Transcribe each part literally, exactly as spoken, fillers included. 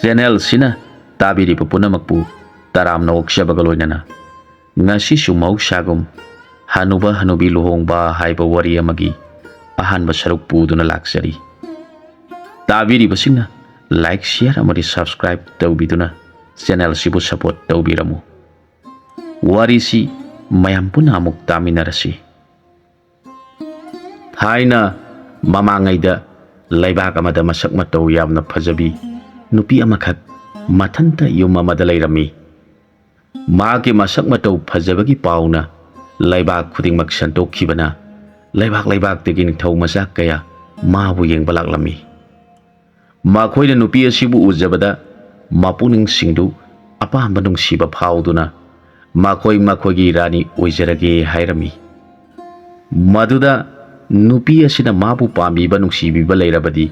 ꯆꯦꯅꯦꯜꯁꯤꯅ ꯇꯥꯕꯤꯔꯤꯕ ꯄꯨꯝꯅꯃꯛꯄꯨ ꯇꯔꯥꯝꯅ ꯑꯣꯛꯆꯕꯒ ꯂꯣꯏꯅꯅ ꯉꯁꯤꯁꯨ ꯃꯍꯧꯁꯥꯒꯨꯝ ꯍꯅꯨꯕ ꯍꯅꯨꯕꯤ ꯂꯨꯍꯣꯡꯕ ꯍꯥꯏꯕ ꯋꯥꯔꯤ ꯑꯃꯒꯤ ꯑꯍꯥꯟꯕ ꯁꯔꯨꯛ ꯄꯨꯗꯨꯅ ꯂꯥꯛꯆꯔꯤ꯫ ꯇꯥꯕꯤꯔꯤꯕꯁꯤꯡꯅ like, share ꯑꯃꯗꯤ subscribe ꯇꯧꯕꯤꯗꯨꯅ ꯆꯦꯅꯦꯜꯁꯤꯕꯨ support ꯇꯧꯕꯤꯔꯝꯃꯨ꯫ ꯋꯥꯔꯤꯁꯤ ꯃꯌꯥꯝ ꯄꯨꯟꯅ ꯑꯃꯨꯛ ꯇꯥꯃꯤꯟꯅꯔꯁꯤ꯫ ꯊꯥꯏꯅ ꯃꯃꯥꯡꯉꯩꯗ ꯂꯩꯕꯥꯛ ꯑꯃꯗ ꯃꯁꯛ ꯃꯇꯧ ꯌꯥꯝꯅ ꯐꯖꯕꯤ ꯅꯨꯄꯤ ꯑꯃꯈꯛ ꯃꯊꯟꯇ ꯌꯨꯝ ꯑꯃꯗ ꯂꯩꯔꯝꯃꯤ꯫ ꯃꯍꯥꯛꯀꯤ ꯃꯁꯛ ꯃꯇꯧ ꯐꯖꯕꯒꯤ ꯄꯥꯎꯅ ꯂꯩꯕꯥꯛ ꯈꯨꯗꯤꯡꯃꯛ ꯁꯟꯗꯣꯛꯈꯤꯕꯅ ꯂꯩꯕꯥꯛ ꯂꯩꯕꯥꯛꯇꯒꯤ ꯅꯤꯡꯊꯧ ꯃꯆꯥ ꯀꯌꯥ ꯃꯥꯕꯨ ꯌꯦꯡꯕ ꯂꯥꯛꯂꯝꯃꯤ꯫ ꯃꯈꯣꯏꯅ ꯅꯨꯄꯤ ꯑꯁꯤꯕꯨ ꯎꯖꯕꯗ ꯃꯄꯨꯛꯅꯤꯡꯁꯤꯡꯗꯨ ꯑꯄꯥꯝꯕ ꯅꯨꯡꯁꯤꯕ ꯐꯥꯎꯗꯨꯅ ꯃꯈꯣꯏ ꯃꯈꯣꯏꯒꯤ ꯔꯥꯅꯤ ꯑꯣꯏꯖꯔꯒꯦ ꯍꯥꯏꯔꯝꯃꯤ꯫ ꯃꯗꯨꯗ ꯅꯨꯄꯤ ꯑꯁꯤꯅ ꯃꯥꯕꯨ ꯄꯥꯝꯕꯤꯕ ꯅꯨꯡꯁꯤꯕꯤꯕ ꯂꯩꯔꯕꯗꯤ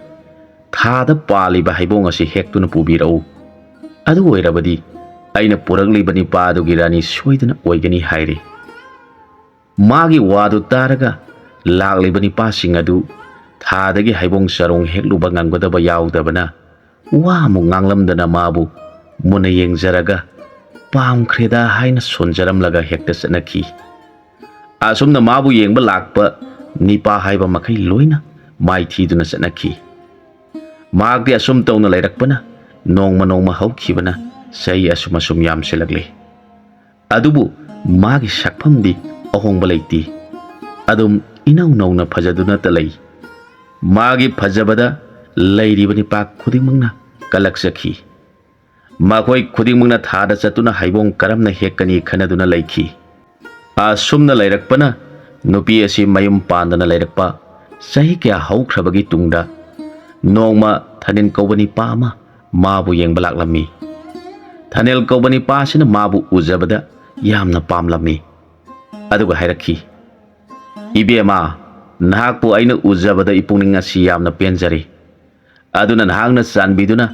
ꯊꯥꯗ ꯄꯥꯜꯂꯤꯕ ꯍꯩꯕꯣꯡ ꯑꯁꯤ ꯍꯦꯛꯇꯨꯅ ꯄꯨꯕꯤꯔꯛꯎ꯫ ꯑꯗꯨ ꯑꯣꯏꯔꯕꯗꯤ ꯑꯩꯅ ꯄꯨꯔꯛꯂꯤꯕ ꯅꯤꯄꯥ ꯑꯗꯨꯒꯤ ꯔꯥꯅꯤ ꯁꯣꯏꯗꯅ ꯑꯣꯏꯒꯅꯤ ꯍꯥꯏꯔꯤ꯫ ꯃꯥꯒꯤ ꯋꯥꯗꯨ ꯇꯥꯔꯒ ꯂꯥꯛꯂꯤꯕ ꯅꯤꯄꯥꯁꯤꯡ ꯑꯗꯨ ꯊꯥꯗꯒꯤ ꯍꯩꯕꯣꯡ ꯆꯔꯣꯡ ꯍꯦꯛꯂꯨꯕ ꯉꯝꯒꯗꯕ ꯌꯥꯎꯗꯕꯅ ꯋꯥ ꯑꯃꯨꯛ ꯉꯥꯡꯂꯝꯗꯅ ꯃꯥꯕꯨ ꯃꯨꯟꯅ ꯌꯦꯡꯖꯔꯒ ꯄꯥꯝꯈ꯭ꯔꯦꯗ ꯍꯥꯏꯅ ꯁꯣꯟꯖꯔꯝꯂꯒ ꯍꯦꯛꯇ ꯆꯠꯅꯈꯤ꯫ ꯑꯁꯨꯝꯅ ꯃꯥꯕꯨ ꯌꯦꯡꯕ ꯂꯥꯛꯄ ꯅꯤꯄꯥ ꯍꯥꯏꯕ ꯃꯈꯩ ꯂꯣꯏꯅ ꯃꯥꯏꯊꯤꯗꯨꯅ ꯆꯠꯅꯈꯤ꯫ ꯃꯍꯥꯛꯇꯤ ꯑꯁꯨꯝ ꯇꯧꯅ ꯂꯩꯔꯛꯄꯅ ꯅꯣꯡꯃ ꯅꯣꯡꯃ ꯍꯧꯈꯤꯕꯅ ꯆꯍꯤ ꯑꯁꯨꯝ ꯑꯁꯨꯝ ꯌꯥꯝꯁꯤꯜꯂꯛꯂꯤ꯫ ꯑꯗꯨꯕꯨ ꯃꯥꯒꯤ ꯁꯛꯐꯝꯗꯤ ꯑꯍꯣꯡꯕ ꯂꯩꯇꯦ꯫ ꯑꯗꯨꯝ ꯏꯅꯧ ꯅꯧꯅ ꯐꯖꯗꯨꯅꯇ ꯂꯩ꯫ ꯃꯥꯒꯤ ꯐꯖꯕꯗ ꯂꯩꯔꯤꯕ ꯅꯤꯄꯥ ꯈꯨꯗꯤꯡꯃꯛꯅ ꯀꯜꯂꯛꯆꯈꯤ꯫ ꯃꯈꯣꯏ ꯈꯨꯗꯤꯡꯃꯛꯅ ꯊꯥꯗ ꯆꯠꯇꯨꯅ ꯍꯩꯕꯣꯡ ꯀꯔꯝꯅ ꯍꯦꯛꯀꯅꯤ ꯈꯟꯅꯗꯨꯅ ꯂꯩꯈꯤ꯫ ꯑꯁꯨꯝꯅ ꯂꯩꯔꯛꯄꯅ ꯅꯨꯄꯤ ꯑꯁꯤ ꯃꯌꯨꯝ ꯄꯥꯟꯗꯅ ꯂꯩꯔꯛꯄ ꯆꯍꯤ ꯀꯌꯥ ꯍꯧꯈ꯭ꯔꯕꯒꯤ ꯇꯨꯡꯗ ꯅꯣꯡꯃ ꯊꯅꯤꯜ ꯀꯧꯕ ꯅꯤꯄꯥ ꯑꯃ ꯃꯥꯕꯨ ꯌꯦꯡꯕ ꯂꯥꯛꯂꯝꯃꯤ꯫ ꯊꯅꯤꯜ ꯀꯧꯕ ꯅꯤꯄꯥ ꯑꯁꯤꯅ ꯃꯥꯕꯨ ꯎꯖꯕꯗ ꯌꯥꯝꯅ ꯄꯥꯝꯂꯝꯃꯤ꯫ ꯑꯗꯨꯒ ꯍꯥꯏꯔꯛꯈꯤ, "ꯏꯕꯦꯝꯃ, ꯅꯍꯥꯛꯄꯨ ꯑꯩꯅ ꯎꯖꯕꯗ ꯏꯄꯨꯛꯅꯤꯡ ꯑꯁꯤ ꯌꯥꯝꯅ ꯄꯦꯟꯖꯔꯦ꯫ ꯑꯗꯨꯅ ꯅꯍꯥꯛꯅ ꯆꯥꯟꯕꯤꯗꯨꯅ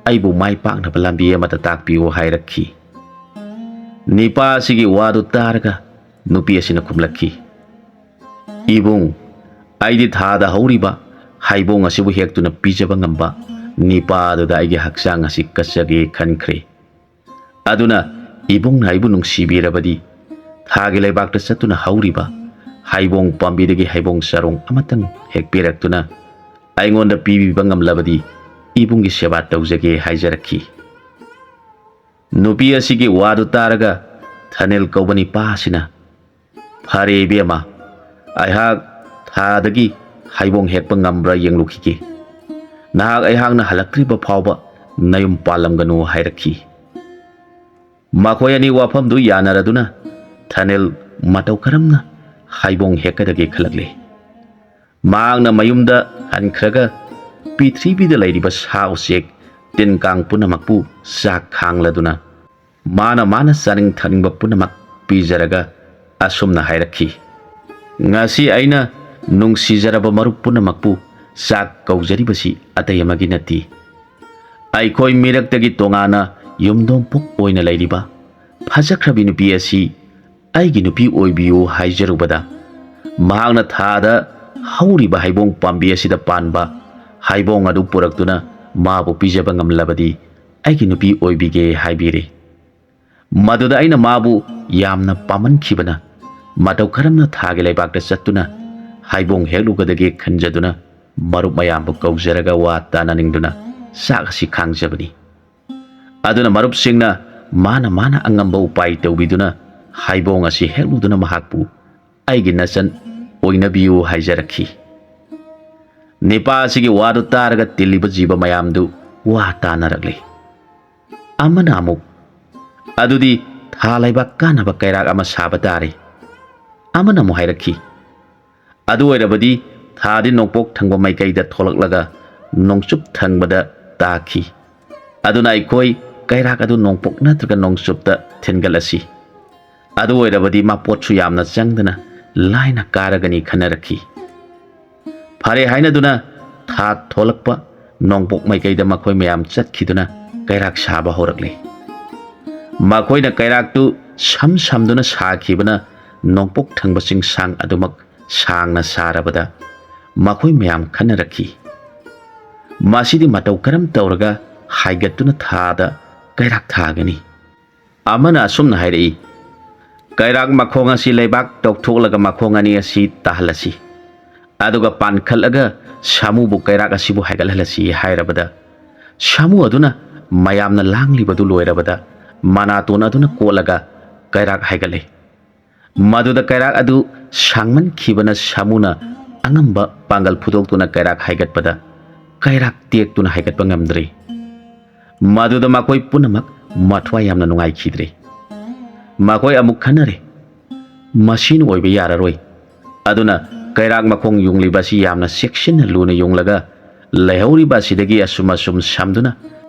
ꯑꯩꯕꯨ ꯃꯥꯏ ꯄꯥꯛꯅꯕ ꯂꯝꯕꯤ ꯑꯃꯗ ꯇꯥꯛꯄꯤꯌꯨ" ꯍꯥꯏꯔꯛꯈꯤ꯫ ꯅꯤꯄꯥ ꯑꯁꯤꯒꯤ ꯋꯥꯗꯨ ꯇꯥꯔꯒ ꯅꯨꯄꯤ ꯑꯁꯤꯅ ꯈꯨꯝꯂꯛꯈꯤ, "ꯏꯕꯨꯡ, ꯑꯩꯗꯤ ꯊꯥꯗ ꯍꯧꯔꯤꯕ ꯍꯩꯕꯣꯡ ꯑꯁꯤꯕꯨ ꯍꯦꯛꯇꯨꯅ ꯄꯤꯖꯕ ꯉꯝꯕ ꯅꯤꯄꯥ ꯑꯗꯨꯗ ꯑꯩꯒꯤ ꯍꯛꯆꯥꯡ ꯑꯁꯤ ꯀꯠꯆꯒꯦ ꯈꯟꯈ꯭ꯔꯦ꯫ ꯑꯗꯨꯅ ꯏꯕꯨꯡꯅ ꯑꯩꯕꯨ ꯅꯨꯡꯁꯤꯕꯤꯔꯕꯗꯤ ꯊꯥꯒꯤ ꯂꯩꯕꯥꯛꯇ ꯆꯠꯇꯨꯅ ꯍꯧꯔꯤꯕ ꯍꯩꯕꯣꯡ ꯄꯥꯝꯕꯤꯗꯒꯤ ꯍꯩꯕꯣꯡ ꯆꯔꯣꯡ ꯑꯃꯇꯪ ꯍꯦꯛꯄꯤꯔꯛꯇꯨꯅ ꯑꯩꯉꯣꯟꯗ ꯄꯤꯕꯤꯕ ꯉꯝꯂꯕꯗꯤ ꯏꯕꯨꯡꯒꯤ ꯁꯦꯕꯥ ꯇꯧꯖꯒꯦ ꯍꯥꯏꯖꯔꯛꯈꯤ꯫ ꯅꯨꯄꯤ ꯑꯁꯤꯒꯤ ꯋꯥꯗꯨ ꯇꯥꯔꯒ ꯊꯅꯦꯜ ꯀꯧꯕ ꯅꯤꯄꯥ ꯑꯁꯤꯅ, "ꯐꯔꯦ ꯏꯕꯦꯝꯃ, ꯑꯩꯍꯥꯛ ꯊꯥꯗꯒꯤ ꯍꯩꯕꯣꯡ ꯍꯦꯛꯄ ꯉꯝꯕ꯭ꯔꯥ ꯌꯦꯡꯂꯨꯈꯤꯒꯦ꯫ ꯅꯍꯥꯛ ꯑꯩꯍꯥꯛꯅ ꯍꯜꯂꯛꯇ꯭ꯔꯤꯕ ꯐꯥꯎꯕ ꯅꯌꯨꯝ ꯄꯥꯜꯂꯝꯒꯅꯨ" ꯍꯥꯏꯔꯛꯈꯤ꯫ ꯃꯈꯣꯏ ꯑꯅꯤ ꯋꯥꯐꯝꯗꯨ ꯌꯥꯅꯔꯗꯨꯅ ꯊꯅꯦꯜ ꯃꯇꯧ ꯀꯔꯝꯅ ꯍꯩꯕꯣꯡ ꯍꯦꯛꯀꯗꯒꯦ ꯈꯜꯂꯛꯂꯦ꯫ ꯃꯍꯥꯛꯅ ꯃꯌꯨꯝꯗ ꯍꯟꯈ꯭ꯔꯒ ꯄ꯭ꯔꯤꯊꯤꯕꯤꯗ ꯂꯩꯔꯤꯕ ꯁꯥ ꯎꯆꯦꯛ ꯇꯤꯟ ꯀꯥꯡ ꯄꯨꯝꯅꯃꯛꯄꯨ ꯆꯥꯛ ꯈꯥꯡꯂꯗꯨꯅ ꯃꯥꯅ ꯃꯥꯅ ꯆꯥꯅꯤꯡ ꯊꯛꯅꯤꯡꯕ ꯄꯨꯝꯅꯃꯛ ꯄꯤꯖꯔꯒ ꯑꯁꯨꯝꯅ ꯍꯥꯏꯔꯛꯈꯤ, "ꯉꯁꯤ ꯑꯩꯅ ꯅꯨꯡꯁꯤꯖꯔꯕ ꯃꯔꯨꯞ ꯄꯨꯝꯅꯃꯛꯄꯨ ꯆꯥꯛ ꯀꯧꯖꯔꯤꯕꯁꯤ ꯑꯇꯩ ꯑꯃꯒꯤ ꯅꯠꯇꯦ꯫ ꯑꯩꯈꯣꯏ ꯃꯤꯔꯛꯇꯒꯤ ꯇꯣꯉꯥꯟꯅ ꯌꯨꯝꯗꯣꯡꯄꯣꯛ ꯑꯣꯏꯅ ꯂꯩꯔꯤꯕ ꯐꯖꯈ꯭ꯔꯕꯤ ꯅꯨꯄꯤ ꯑꯁꯤ ꯑꯩꯒꯤ ꯅꯨꯄꯤ ꯑꯣꯏꯕꯤꯌꯨ ꯍꯥꯏꯖꯔꯨꯕꯗ ꯃꯍꯥꯛꯅ ꯊꯥꯗ ꯍꯧꯔꯤꯕ ꯍꯩꯕꯣꯡ ꯄꯥꯝꯕꯤ ꯑꯁꯤꯗ ꯄꯥꯟꯕ ꯍꯩꯕꯣꯡ ꯑꯗꯨ ꯄꯨꯔꯛꯇꯨꯅ ꯃꯥꯕꯨ ꯄꯤꯖꯕ ꯉꯝꯂꯕꯗꯤ ꯑꯩꯒꯤ ꯅꯨꯄꯤ ꯑꯣꯏꯕꯤꯒꯦ" ꯍꯥꯏꯕꯤꯔꯦ꯫ ꯃꯗꯨꯗ ꯑꯩꯅ ꯃꯥꯕꯨ ꯌꯥꯝꯅ ꯄꯥꯝꯃꯟꯈꯤꯕꯅ ꯃꯇꯧ ꯀꯔꯝꯅ ꯊꯥꯒꯤ ꯂꯩꯕꯥꯛꯇ ꯆꯠꯇꯨꯅ ꯍꯩꯕꯣꯡ ꯍꯦꯛꯂꯨꯒꯗꯒꯦ ꯈꯟꯖꯗꯨꯅ ꯃꯔꯨꯞ ꯃꯌꯥꯝꯕꯨ ꯀꯧꯖꯔꯒ ꯋꯥ ꯇꯥꯅꯅꯤꯡꯗꯨꯅ ꯆꯥꯛ ꯑꯁꯤ ꯈꯥꯡꯖꯕꯅꯤ꯫ ꯑꯗꯨꯅ ꯃꯔꯨꯞꯁꯤꯡꯅ ꯃꯥꯅ ꯃꯥꯅ ꯑꯉꯝꯕ ꯎꯄꯥꯏ ꯇꯧꯕꯤꯗꯨꯅ ꯍꯩꯕꯣꯡ ꯑꯁꯤ ꯍꯦꯛꯂꯨꯗꯨꯅ ꯃꯍꯥꯛꯄꯨ ꯑꯩꯒꯤ ꯅꯆꯟ ꯑꯣꯏꯅꯕꯤꯌꯨ ꯍꯥꯏꯖꯔꯛꯈꯤ꯫ ꯅꯤꯄꯥ ꯑꯁꯤꯒꯤ ꯋꯥꯗꯨ ꯇꯥꯔꯒ ꯇꯤꯜꯂꯤꯕ ꯖꯤꯕ ꯃꯌꯥꯝꯗꯨ ꯋꯥ ꯇꯥꯅꯔꯛꯂꯦ꯫ ꯑꯃꯅ ꯑꯃꯨꯛ, "ꯑꯗꯨꯗꯤ ꯊꯥ ꯂꯩꯕꯥꯛ ꯀꯥꯅꯕ ꯀꯩꯔꯥꯛ ꯑꯃ ꯁꯥꯕ ꯇꯥꯔꯦ"꯫ ꯑꯃꯅ ꯑꯃꯨꯛ ꯍꯥꯏꯔꯛꯈꯤ, "ꯑꯗꯨ ꯑꯣꯏꯔꯕꯗꯤ ꯊꯥꯗꯤ ꯅꯣꯡꯄꯣꯛ ꯊꯪꯕ ꯃꯥꯏꯀꯩꯗ ꯊꯣꯛꯂꯛꯂꯒ ꯅꯣꯡꯆꯨꯞ ꯊꯪꯕꯗ ꯇꯥꯈꯤ꯫ ꯑꯗꯨꯅ ꯑꯩꯈꯣꯏ ꯀꯩꯔꯥꯛ ꯑꯗꯨ ꯅꯣꯡꯄꯣꯛ ꯅꯠꯇ꯭ꯔꯒ ꯅꯣꯡꯆꯨꯞꯇ ꯊꯤꯟꯒꯠꯂꯁꯤ꯫ ꯑꯗꯨ ꯑꯣꯏꯔꯕꯗꯤ ꯃꯥ ꯄꯣꯠꯁꯨ ꯌꯥꯝꯅ ꯆꯪꯗꯅ ꯂꯥꯏꯅ ꯀꯥꯔꯒꯅꯤ" ꯈꯟꯅꯔꯛꯈꯤ꯫ ꯐꯔꯦ ꯍꯥꯏꯅꯗꯨꯅ ꯊꯥ ꯊꯣꯛꯂꯛꯄ ꯅꯣꯡꯄꯣꯛ ꯃꯥꯏꯀꯩꯗ ꯃꯈꯣꯏ ꯃꯌꯥꯝ ꯆꯠꯈꯤꯗꯨꯅ ꯀꯩꯔꯥꯛ ꯁꯥꯕ ꯍꯧꯔꯛꯂꯦ꯫ ꯃꯈꯣꯏꯅ ꯀꯩꯔꯥꯛꯇꯨ ꯁꯝ ꯁꯝꯗꯨꯅ ꯁꯥꯈꯤꯕꯅ ꯅꯣꯡꯄꯣꯛ ꯊꯪꯕ ꯆꯤꯡꯁꯥꯡ ꯑꯗꯨꯃꯛ ꯁꯥꯡꯅ ꯁꯥꯔꯕꯗ ꯃꯈꯣꯏ ꯃꯌꯥꯝ ꯈꯟꯅꯔꯛꯈꯤ꯫ ꯃꯁꯤꯗꯤ ꯃꯇꯧ ꯀꯔꯝ ꯇꯧꯔꯒ ꯍꯥꯏꯒꯠꯇꯨꯅ ꯊꯥꯗ ꯀꯩꯔꯥꯛ ꯊꯥꯒꯅꯤ? ꯑꯃꯅ ꯑꯁꯨꯝꯅ ꯍꯥꯏꯔꯛꯏ, "ꯀꯩꯔꯥꯛ ꯃꯈꯣꯡ ꯑꯁꯤ ꯂꯩꯕꯥꯛ ꯇꯧꯊꯣꯛꯂꯒ ꯃꯈꯣꯡ ꯑꯅꯤ ꯑꯁꯤ ꯇꯥꯍꯜꯂꯁꯤ, ꯑꯗꯨꯒ ꯄꯥꯟꯈꯠꯂꯒ ꯁꯥꯃꯨꯕꯨ ꯀꯩꯔꯥꯛ ꯑꯁꯤꯕꯨ ꯍꯥꯏꯒꯠꯍꯜꯂꯁꯤ" ꯍꯥꯏꯔꯕꯗ, ꯁꯥꯃꯨ ꯑꯗꯨꯅ ꯃꯌꯥꯝꯅ ꯂꯥꯡꯂꯤꯕꯗꯨ ꯂꯣꯏꯔꯕꯗ ꯃꯅꯥꯇꯣꯟ ꯑꯗꯨꯅ ꯀꯣꯠꯂꯒ ꯀꯩꯔꯥꯛ ꯍꯥꯏꯒꯠꯂꯦ꯫ ꯃꯗꯨꯗ ꯀꯩꯔꯥꯛ ꯑꯗꯨ ꯁꯥꯡꯃꯟꯈꯤꯕꯅ ꯁꯥꯃꯨꯅ ꯑꯉꯝꯕ ꯄꯥꯡꯒꯜ ꯐꯨꯗꯣꯛꯇꯨꯅ ꯀꯩꯔꯥꯛ ꯍꯥꯏꯒꯠꯄꯗ ꯀꯩꯔꯥꯛ ꯇꯦꯛꯇꯨꯅ ꯍꯥꯏꯒꯠꯄ ꯉꯝꯗ꯭ꯔꯦ꯫ ꯃꯗꯨꯗ ꯃꯈꯣꯏ ꯄꯨꯝꯅꯃꯛ ꯃꯊ꯭ꯋꯥꯏ ꯌꯥꯝꯅ ꯅꯨꯡꯉꯥꯏꯈꯤꯗ꯭ꯔꯦ꯫ ꯃꯈꯣꯏ ꯑꯃꯨꯛ ꯈꯟꯅꯔꯦ, "ꯃꯁꯤꯅ ꯑꯣꯏꯕ ꯌꯥꯔꯔꯣꯏ"꯫ ꯑꯗꯨꯅ ꯀꯩꯔꯥꯛ ꯃꯈꯣꯡ ꯌꯨꯡꯂꯤꯕ ꯑꯁꯤ ꯌꯥꯝꯅ ꯆꯦꯛꯁꯤꯟꯅ ꯂꯨꯅ ꯌꯨꯡꯂꯒ ꯂꯩꯍꯧꯔꯤꯕ ꯑꯁꯤꯗꯒꯤ ꯑꯁꯨꯝ ꯑꯁꯨꯝ ꯁꯝꯗꯨꯅ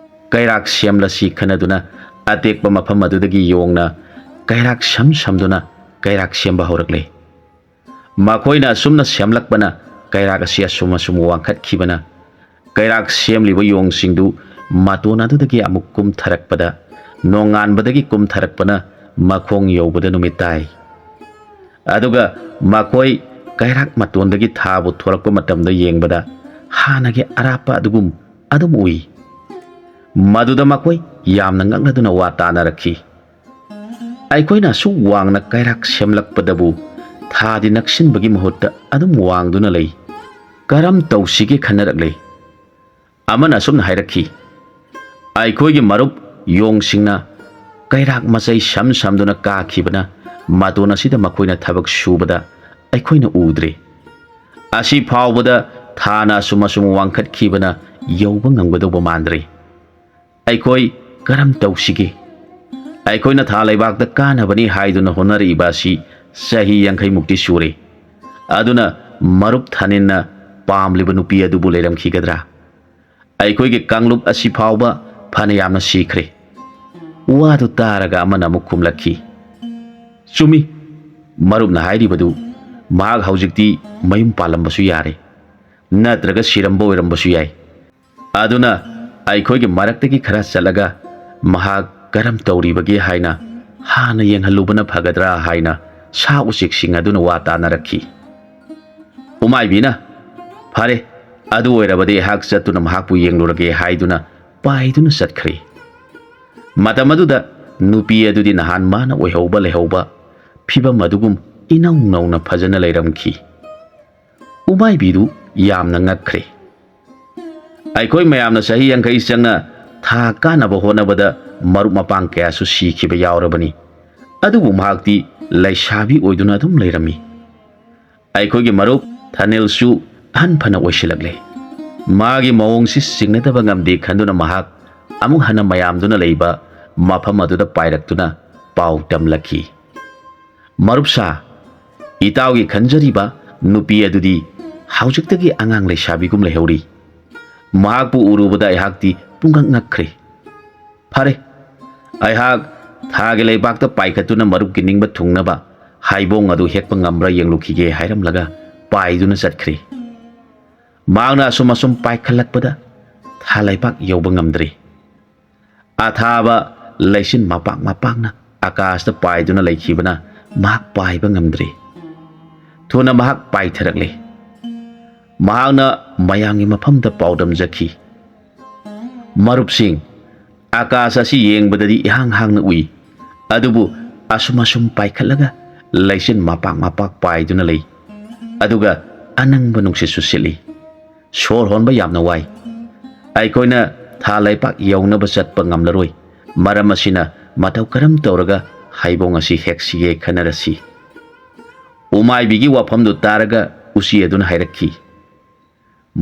ꯀꯩꯔꯥꯛ ꯁꯦꯝꯂꯁꯤ ꯈꯟꯅꯗꯨꯅ ꯑꯇꯦꯛꯄ ꯃꯐꯝ ꯑꯗꯨꯗꯒꯤ ꯌꯣꯡꯅ ꯀꯩꯔꯥꯛ ꯁꯝ ꯁꯝꯗꯨꯅ ꯀꯩꯔꯥꯛ ꯁꯦꯝꯕ ꯍꯧꯔꯛꯂꯦ꯫ ꯃꯈꯣꯏꯅ ꯑꯁꯨꯝꯅ ꯁꯦꯝꯂꯛꯄꯅ ꯀꯩꯔꯥꯛ ꯑꯁꯤ ꯑꯁꯨꯝ ꯑꯁꯨꯝ ꯋꯥꯡꯈꯠꯈꯤꯕꯅ ꯀꯩꯔꯥꯛ ꯁꯦꯝꯂꯤꯕ ꯌꯣꯡꯁꯤꯡꯗꯨ ꯃꯇꯣꯟ ꯑꯗꯨꯗꯒꯤ ꯑꯃꯨꯛ ꯀꯨꯝꯊꯔꯛꯄꯗ, ꯅꯣꯡꯉꯥꯟꯕꯗꯒꯤ ꯀꯨꯝꯊꯔꯛꯄꯅ ꯃꯈꯣꯡ ꯌꯧꯕꯗ ꯅꯨꯃꯤꯠ ꯇꯥꯏ꯫ ꯑꯗꯨꯒ ꯃꯈꯣꯏ ꯀꯩꯔꯥꯛ ꯃꯇꯣꯟꯗꯒꯤ ꯊꯥꯕꯨ ꯊꯣꯔꯛꯄ ꯃꯇꯝꯗ ꯌꯦꯡꯕꯗ ꯍꯥꯟꯅꯒꯤ ꯑꯔꯥꯞꯄ ꯑꯗꯨꯒꯨꯝ ꯑꯗꯨꯝ ꯎꯏ꯫ ꯃꯗꯨꯗ ꯃꯈꯣꯏ ꯌꯥꯝꯅ ꯉꯛꯅꯗꯨꯅ ꯋꯥ ꯇꯥꯅꯔꯛꯈꯤ꯫ "ꯑꯩꯈꯣꯏꯅ ꯑꯁꯨꯛ ꯋꯥꯡꯅ ꯀꯩꯔꯥꯛ ꯁꯦꯝꯂꯛꯄꯗꯕꯨ ꯊꯥꯗꯤ ꯅꯛꯁꯤꯟꯕꯒꯤ ꯃꯍꯨꯠꯇ ꯑꯗꯨꯝ ꯋꯥꯡꯗꯨꯅ ꯂꯩ꯫ ꯀꯔꯝ ꯇꯧꯁꯤꯒꯦ?" ꯈꯟꯅꯔꯛꯂꯦ꯫ ꯑꯃꯅ ꯑꯁꯨꯝꯅ ꯍꯥꯏꯔꯛꯈꯤ, "ꯑꯩꯈꯣꯏꯒꯤ ꯃꯔꯨꯞ ꯌꯣꯡꯁꯤꯡꯅ ꯀꯩꯔꯥꯛ ꯃꯆꯩ ꯁꯝ ꯁꯝꯗꯨꯅ ꯀꯥꯈꯤꯕꯅ ꯃꯇꯣꯟ ꯑꯁꯤꯗ ꯃꯈꯣꯏꯅ ꯊꯕꯛ ꯁꯨꯕꯗ ꯑꯩꯈꯣꯏꯅ ꯎꯗ꯭ꯔꯦ꯫ ꯑꯁꯤ ꯐꯥꯎꯕꯗ ꯊꯥꯅ ꯑꯁꯨꯝ ꯑꯁꯨꯝ ꯋꯥꯡꯈꯠꯈꯤꯕꯅ ꯌꯧꯕ ꯉꯝꯒꯗꯧꯕ ꯃꯥꯟꯗ꯭ꯔꯦ꯫ ꯑꯩꯈꯣꯏ ꯀꯔꯝ ꯇꯧꯁꯤꯒꯦ? ꯑꯩꯈꯣꯏꯅ ꯊꯥ ꯂꯩꯕꯥꯛꯇ ꯀꯥꯅꯕꯅꯤ ꯍꯥꯏꯗꯨꯅ ꯍꯣꯠꯅꯔꯛꯏꯕ ꯑꯁꯤ ꯆꯍꯤ ꯌꯥꯡꯈꯩ ꯃꯨꯛꯇꯤ ꯁꯨꯔꯦ꯫ ꯑꯗꯨꯅ ꯃꯔꯨꯞ ꯊꯥꯅꯤꯟꯅ ꯄꯥꯝꯂꯤꯕ ꯅꯨꯄꯤ ꯑꯗꯨꯕꯨ ꯂꯩꯔꯝꯈꯤꯒꯗ꯭ꯔꯥ? ꯑꯩꯈꯣꯏꯒꯤ ꯀꯥꯡꯂꯨꯞ ꯑꯁꯤ ꯐꯥꯎꯕ ꯐꯅ ꯌꯥꯝꯅ ꯁꯤꯈ꯭ꯔꯦ꯫" ꯋꯥꯗꯨ ꯇꯥꯔꯒ ꯑꯃꯅ ꯑꯃꯨꯛ ꯈꯨꯝꯂꯛꯈꯤ, "ꯆꯨꯝꯃꯤ, ꯃꯔꯨꯞꯅ ꯍꯥꯏꯔꯤꯕꯗꯨ꯫ ꯃꯍꯥꯛ ꯍꯧꯖꯤꯛꯇꯤ ꯃꯌꯨꯝ ꯄꯥꯜꯂꯝꯕꯁꯨ ꯌꯥꯔꯦ, ꯅꯠꯇ꯭ꯔꯒ ꯁꯤꯔꯝꯕ ꯑꯣꯏꯔꯝꯕꯁꯨ ꯌꯥꯏ꯫ ꯑꯗꯨꯅ ꯑꯩꯈꯣꯏꯒꯤ ꯃꯔꯛꯇꯒꯤ ꯈꯔ ꯆꯠꯂꯒ ꯃꯍꯥꯛ ꯀꯔꯝ ꯇꯧꯔꯤꯕꯒꯦ ꯍꯥꯏꯅ ꯍꯥꯟꯅ ꯌꯦꯡꯍꯜꯂꯨꯕꯅ ꯐꯒꯗ꯭ꯔꯥ" ꯍꯥꯏꯅ ꯁꯥ ꯎꯆꯦꯛꯁꯤꯡ ꯑꯗꯨꯅ ꯋꯥ ꯇꯥꯅꯔꯛꯈꯤ꯫ ꯎꯃꯥꯏꯕꯤꯅ, "ꯐꯔꯦ, ꯑꯗꯨ ꯑꯣꯏꯔꯕꯗꯤ ꯑꯩꯍꯥꯛ ꯆꯠꯇꯨꯅ ꯃꯍꯥꯛꯄꯨ ꯌꯦꯡꯂꯨꯔꯒꯦ" ꯍꯥꯏꯗꯨꯅ ꯄꯥꯏꯗꯨꯅ ꯆꯠꯈ꯭ꯔꯦ꯫ ꯃꯇꯝ ꯑꯗꯨꯗ ꯅꯨꯄꯤ ꯑꯗꯨꯗꯤ ꯅꯍꯥꯟ ꯃꯥꯅ ꯑꯣꯏꯍꯧꯕ ꯂꯩꯍꯧꯕ ꯐꯤꯕꯝ ꯑꯗꯨꯒꯨꯝ ꯏꯅꯧ ꯅꯧꯅ ꯐꯖꯅ ꯂꯩꯔꯝꯈꯤ꯫ ꯎꯃꯥꯏꯕꯤꯗꯨ ꯌꯥꯝꯅ ꯉꯛꯈ꯭ꯔꯦ꯫ ꯑꯩꯈꯣꯏ ꯃꯌꯥꯝꯅ ꯆꯍꯤ ꯌꯥꯡꯈꯩ ꯆꯪꯅ ꯊꯥ ꯀꯥꯅꯕ ꯍꯣꯠꯅꯕꯗ ꯃꯔꯨꯞ ꯃꯄꯥꯡ ꯀꯌꯥꯁꯨ ꯁꯤꯈꯤꯕ ꯌꯥꯎꯔꯕꯅꯤ, ꯑꯗꯨꯕꯨ ꯃꯍꯥꯛꯇꯤ ꯂꯩꯁꯥꯕꯤ ꯑꯣꯏꯗꯨꯅ ꯑꯗꯨꯝ ꯂꯩꯔꯝꯃꯤ꯫ ꯑꯩꯈꯣꯏꯒꯤ ꯃꯔꯨꯞ ꯊꯅꯤꯜꯁꯨ ꯑꯍꯟ ꯐꯅ ꯑꯣꯏꯁꯤꯜꯂꯛꯂꯦ꯫ ꯃꯥꯒꯤ ꯃꯑꯣꯡꯁꯤ ꯆꯤꯡꯅꯗꯕ ꯉꯝꯗꯦ ꯈꯟꯗꯨꯅ ꯃꯍꯥꯛ ꯑꯃꯨꯛ ꯍꯟꯅ ꯃꯌꯥꯝꯗꯨꯅ ꯂꯩꯕ ꯃꯐꯝ ꯑꯗꯨꯗ ꯄꯥꯏꯔꯛꯇꯨꯅ ꯄꯥꯎ ꯇꯝꯂꯛꯈꯤ꯫ "ꯃꯔꯨꯞꯁꯥ, ꯏꯇꯥꯎꯒꯤ ꯈꯟꯖꯔꯤꯕ ꯅꯨꯄꯤ ꯑꯗꯨꯗꯤ ꯍꯧꯖꯤꯛꯇꯒꯤ ꯑꯉꯥꯡ ꯂꯩꯁꯥꯕꯤꯒꯨꯝ ꯂꯩꯍꯧꯔꯤ꯫ ꯃꯍꯥꯛꯄꯨ ꯎꯔꯨꯕꯗ ꯑꯩꯍꯥꯛꯇꯤ ꯄꯨꯡꯉꯛ ꯉꯛꯈ꯭ꯔꯦ꯫ ꯐꯔꯦ, ꯑꯩꯍꯥꯛ ꯊꯥꯒꯤ ꯂꯩꯕꯥꯛꯇ ꯄꯥꯏꯈꯠꯇꯨꯅ ꯃꯔꯨꯞꯀꯤ ꯅꯤꯡꯕ ꯊꯨꯡꯅꯕ ꯍꯩꯕꯣꯡ ꯑꯗꯨ ꯍꯦꯛꯄ ꯉꯝꯕ꯭ꯔꯥ ꯌꯦꯡꯂꯨꯈꯤꯒꯦ" ꯍꯥꯏꯔꯝꯂꯒ ꯄꯥꯏꯗꯨꯅ ꯆꯠꯈ꯭ꯔꯦ꯫ ꯃꯍꯥꯛꯅ ꯑꯁꯨꯝ ꯑꯁꯨꯝ ꯄꯥꯏꯈꯠꯂꯛꯄꯗ ꯊꯥ ꯂꯩꯕꯥꯛ ꯌꯧꯕ ꯉꯝꯗ꯭ꯔꯦ꯫ ꯑꯊꯥꯕ ꯂꯩꯆꯤꯟ ꯃꯄꯥꯛ ꯃꯄꯥꯛꯅ ꯑꯀꯥꯁꯇ ꯄꯥꯏꯗꯨꯅ ꯂꯩꯈꯤꯕꯅ ꯃꯍꯥꯛ ꯄꯥꯏꯕ ꯉꯝꯗ꯭ꯔꯦ꯫ ꯊꯨꯅ ꯃꯍꯥꯛ ꯄꯥꯏꯊꯔꯛꯂꯦ꯫ ꯃꯍꯥꯛꯅ ꯃꯌꯥꯝꯒꯤ ꯃꯐꯝꯗ ꯄꯥꯎꯗꯝꯖꯈꯤ, "ꯃꯔꯨꯞꯁꯤꯡ, ꯑꯀꯥꯁ ꯑꯁꯤ ꯌꯦꯡꯕꯗꯗꯤ ꯏꯍꯥꯡ ꯍꯥꯡꯅ ꯎꯏ, ꯑꯗꯨꯕꯨ ꯑꯁꯨꯝ ꯑꯁꯨꯝ ꯄꯥꯏꯈꯠꯂꯒ ꯂꯩꯆꯤꯟ ꯃꯄꯥꯛ ꯃꯄꯥꯛ ꯄꯥꯏꯗꯨꯅ ꯂꯩ, ꯑꯗꯨꯒ ꯑꯅꯪꯕ ꯅꯨꯡꯁꯤꯠꯁꯨ ꯁꯤꯠꯂꯤ꯫ ꯁꯣꯔ ꯍꯣꯟꯕ ꯌꯥꯝꯅ ꯋꯥꯏ꯫ ꯑꯩꯈꯣꯏꯅ ꯊꯥ ꯂꯩꯄꯥꯛ ꯌꯧꯅꯕ ꯆꯠꯄ ꯉꯝꯂꯔꯣꯏ꯫ ꯃꯔꯝ ꯑꯁꯤꯅ ꯃꯇꯧ ꯀꯔꯝ ꯇꯧꯔꯒ ꯍꯩꯕꯣꯡ ꯑꯁꯤ ꯍꯦꯛꯁꯤꯒꯦ ꯈꯟꯅꯔꯁꯤ꯫" ꯎꯃꯥꯏꯕꯤꯒꯤ ꯋꯥꯐꯝꯗꯨ ꯇꯥꯔꯒ ꯎꯆꯤ ꯑꯗꯨꯅ ꯍꯥꯏꯔꯛꯈꯤ,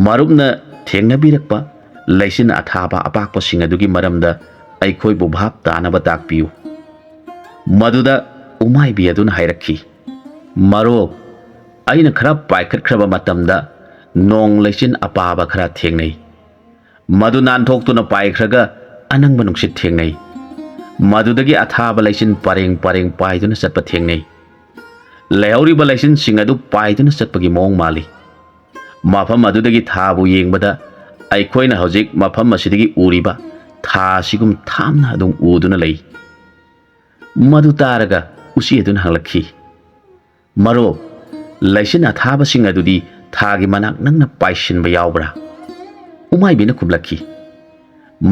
"ꯃꯔꯨꯞꯅ ꯊꯦꯡꯅꯕꯤꯔꯛꯄ ꯂꯩꯆꯤꯟ ꯑꯊꯥꯕ ꯑꯄꯥꯛꯄꯁꯤꯡ ꯑꯗꯨꯒꯤ ꯃꯔꯝꯗ ꯑꯩꯈꯣꯏꯕꯨ ꯚꯥꯞ ꯇꯥꯅꯕ ꯇꯥꯛꯄꯤꯌꯨ꯫" ꯃꯗꯨꯗ ꯎꯃꯥꯏꯕꯤ ꯑꯗꯨꯅ ꯍꯥꯏꯔꯛꯈꯤ, "ꯃꯔꯨꯞ, ꯑꯩꯅ ꯈꯔ ꯄꯥꯏꯈꯠꯈ꯭ꯔꯕ ꯃꯇꯝꯗ ꯅꯣꯡ ꯂꯩꯆꯤꯟ ꯑꯄꯥꯕ ꯈꯔ ꯊꯦꯡꯅꯩ꯫ ꯃꯗꯨ ꯅꯥꯟꯊꯣꯛꯇꯨꯅ ꯄꯥꯏꯈ꯭ꯔꯒ ꯑꯅꯪꯕ ꯅꯨꯡꯁꯤꯠ ꯊꯦꯡꯅꯩ꯫ ꯃꯗꯨꯗꯒꯤ ꯑꯊꯥꯕ ꯂꯩꯆꯤꯟ ꯄꯔꯦꯡ ꯄꯔꯦꯡ ꯄꯥꯏꯗꯨꯅ ꯆꯠꯄ ꯊꯦꯡꯅꯩ꯫ ꯂꯩꯍꯧꯔꯤꯕ ꯂꯩꯆꯤꯟꯁꯤꯡ ꯑꯗꯨ ꯄꯥꯏꯗꯨꯅ ꯆꯠꯄꯒꯤ ꯃꯑꯣꯡ ꯃꯥꯜꯂꯤ꯫ ꯃꯐꯝ ꯑꯗꯨꯗꯒꯤ ꯊꯥꯕꯨ ꯌꯦꯡꯕꯗ ꯑꯩꯈꯣꯏꯅ ꯍꯧꯖꯤꯛ ꯃꯐꯝ ꯑꯁꯤꯗꯒꯤ ꯎꯔꯤꯕ ꯊꯥ ꯑꯁꯤꯒꯨꯝ ꯊꯥꯞꯅ ꯑꯗꯨꯝ ꯎꯗꯨꯅ ꯂꯩ꯫" ꯃꯗꯨ ꯇꯥꯔꯒ ꯎꯆꯤ ꯑꯗꯨꯅ ꯍꯪꯂꯛꯈꯤ, "ꯃꯔꯨꯞ, ꯂꯩꯆꯤꯟ ꯑꯊꯥꯕꯁꯤꯡ ꯑꯗꯨꯗꯤ ꯊꯥꯒꯤ ꯃꯅꯥꯛ ꯅꯪꯅ ꯄꯥꯏꯁꯤꯟꯕ ꯌꯥꯎꯕ꯭ꯔꯥ?" ꯎꯃꯥꯏꯕꯤꯅ ꯈꯨꯝꯂꯛꯈꯤ,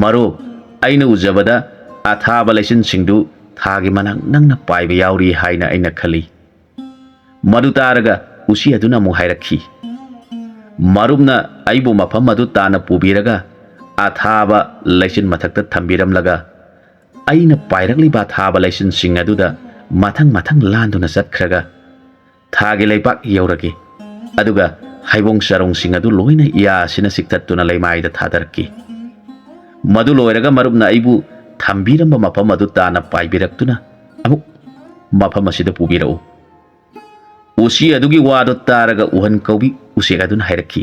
"ꯃꯔꯨꯞ, ꯑꯩꯅ ꯎꯖꯕꯗ ꯑꯊꯥꯕ ꯂꯩꯆꯤꯟꯁꯤꯡꯗꯨ ꯊꯥꯒꯤ ꯃꯅꯥꯛ ꯅꯪꯅ ꯄꯥꯏꯕ ꯌꯥꯎꯔꯤ ꯍꯥꯏꯅ ꯑꯩꯅ ꯈꯜꯂꯤ꯫" ꯃꯗꯨ ꯇꯥꯔꯒ ꯎꯆꯤ ꯑꯗꯨꯅ ꯑꯃꯨꯛ ꯍꯥꯏꯔꯛꯈꯤ, "ꯃꯔꯨꯞꯅ ꯑꯩꯕꯨ ꯃꯐꯝ ꯑꯗꯨ ꯇꯥꯟꯅ ꯄꯨꯕꯤꯔꯒ ꯑꯊꯥꯕ ꯂꯩꯆꯤꯟ ꯃꯊꯛꯇ ꯊꯝꯕꯤꯔꯝꯂꯒ, ꯑꯩꯅ ꯄꯥꯏꯔꯛꯂꯤꯕ ꯑꯊꯥꯕ ꯂꯩꯆꯤꯟꯁꯤꯡ ꯑꯗꯨꯗ ꯃꯊꯪ ꯃꯊꯪ ꯂꯥꯟꯗꯨꯅ ꯆꯠꯈ꯭ꯔꯒ ꯊꯥꯒꯤ ꯂꯩꯕꯥꯛ ꯌꯧꯔꯒꯦ, ꯑꯗꯨꯒ ꯍꯩꯕꯣꯡ ꯆꯔꯣꯡꯁꯤꯡ ꯑꯗꯨ ꯂꯣꯏꯅ ꯏꯌꯥꯁꯤꯅ ꯆꯤꯛꯊꯠꯇꯨꯅ ꯂꯩꯃꯥꯏꯗ ꯊꯥꯗꯔꯛꯀꯦ꯫ ꯃꯗꯨ ꯂꯣꯏꯔꯒ ꯃꯔꯨꯞꯅ ꯑꯩꯕꯨ ꯊꯝꯕꯤꯔꯝꯕ ꯃꯐꯝ ꯑꯗꯨ ꯇꯥꯟꯅ ꯄꯥꯏꯕꯤꯔꯛꯇꯨꯅ ꯑꯃꯨꯛ ꯃꯐꯝ ꯑꯁꯤꯗ ꯄꯨꯕꯤꯔꯛꯎ꯫" ꯎꯆꯤ ꯑꯗꯨꯒꯤ ꯋꯥꯗꯨ ꯇꯥꯔꯒ ꯎꯍꯟ ꯀꯧꯕꯤ ꯎꯆꯦꯛ ꯑꯗꯨꯅ ꯍꯥꯏꯔꯛꯈꯤ,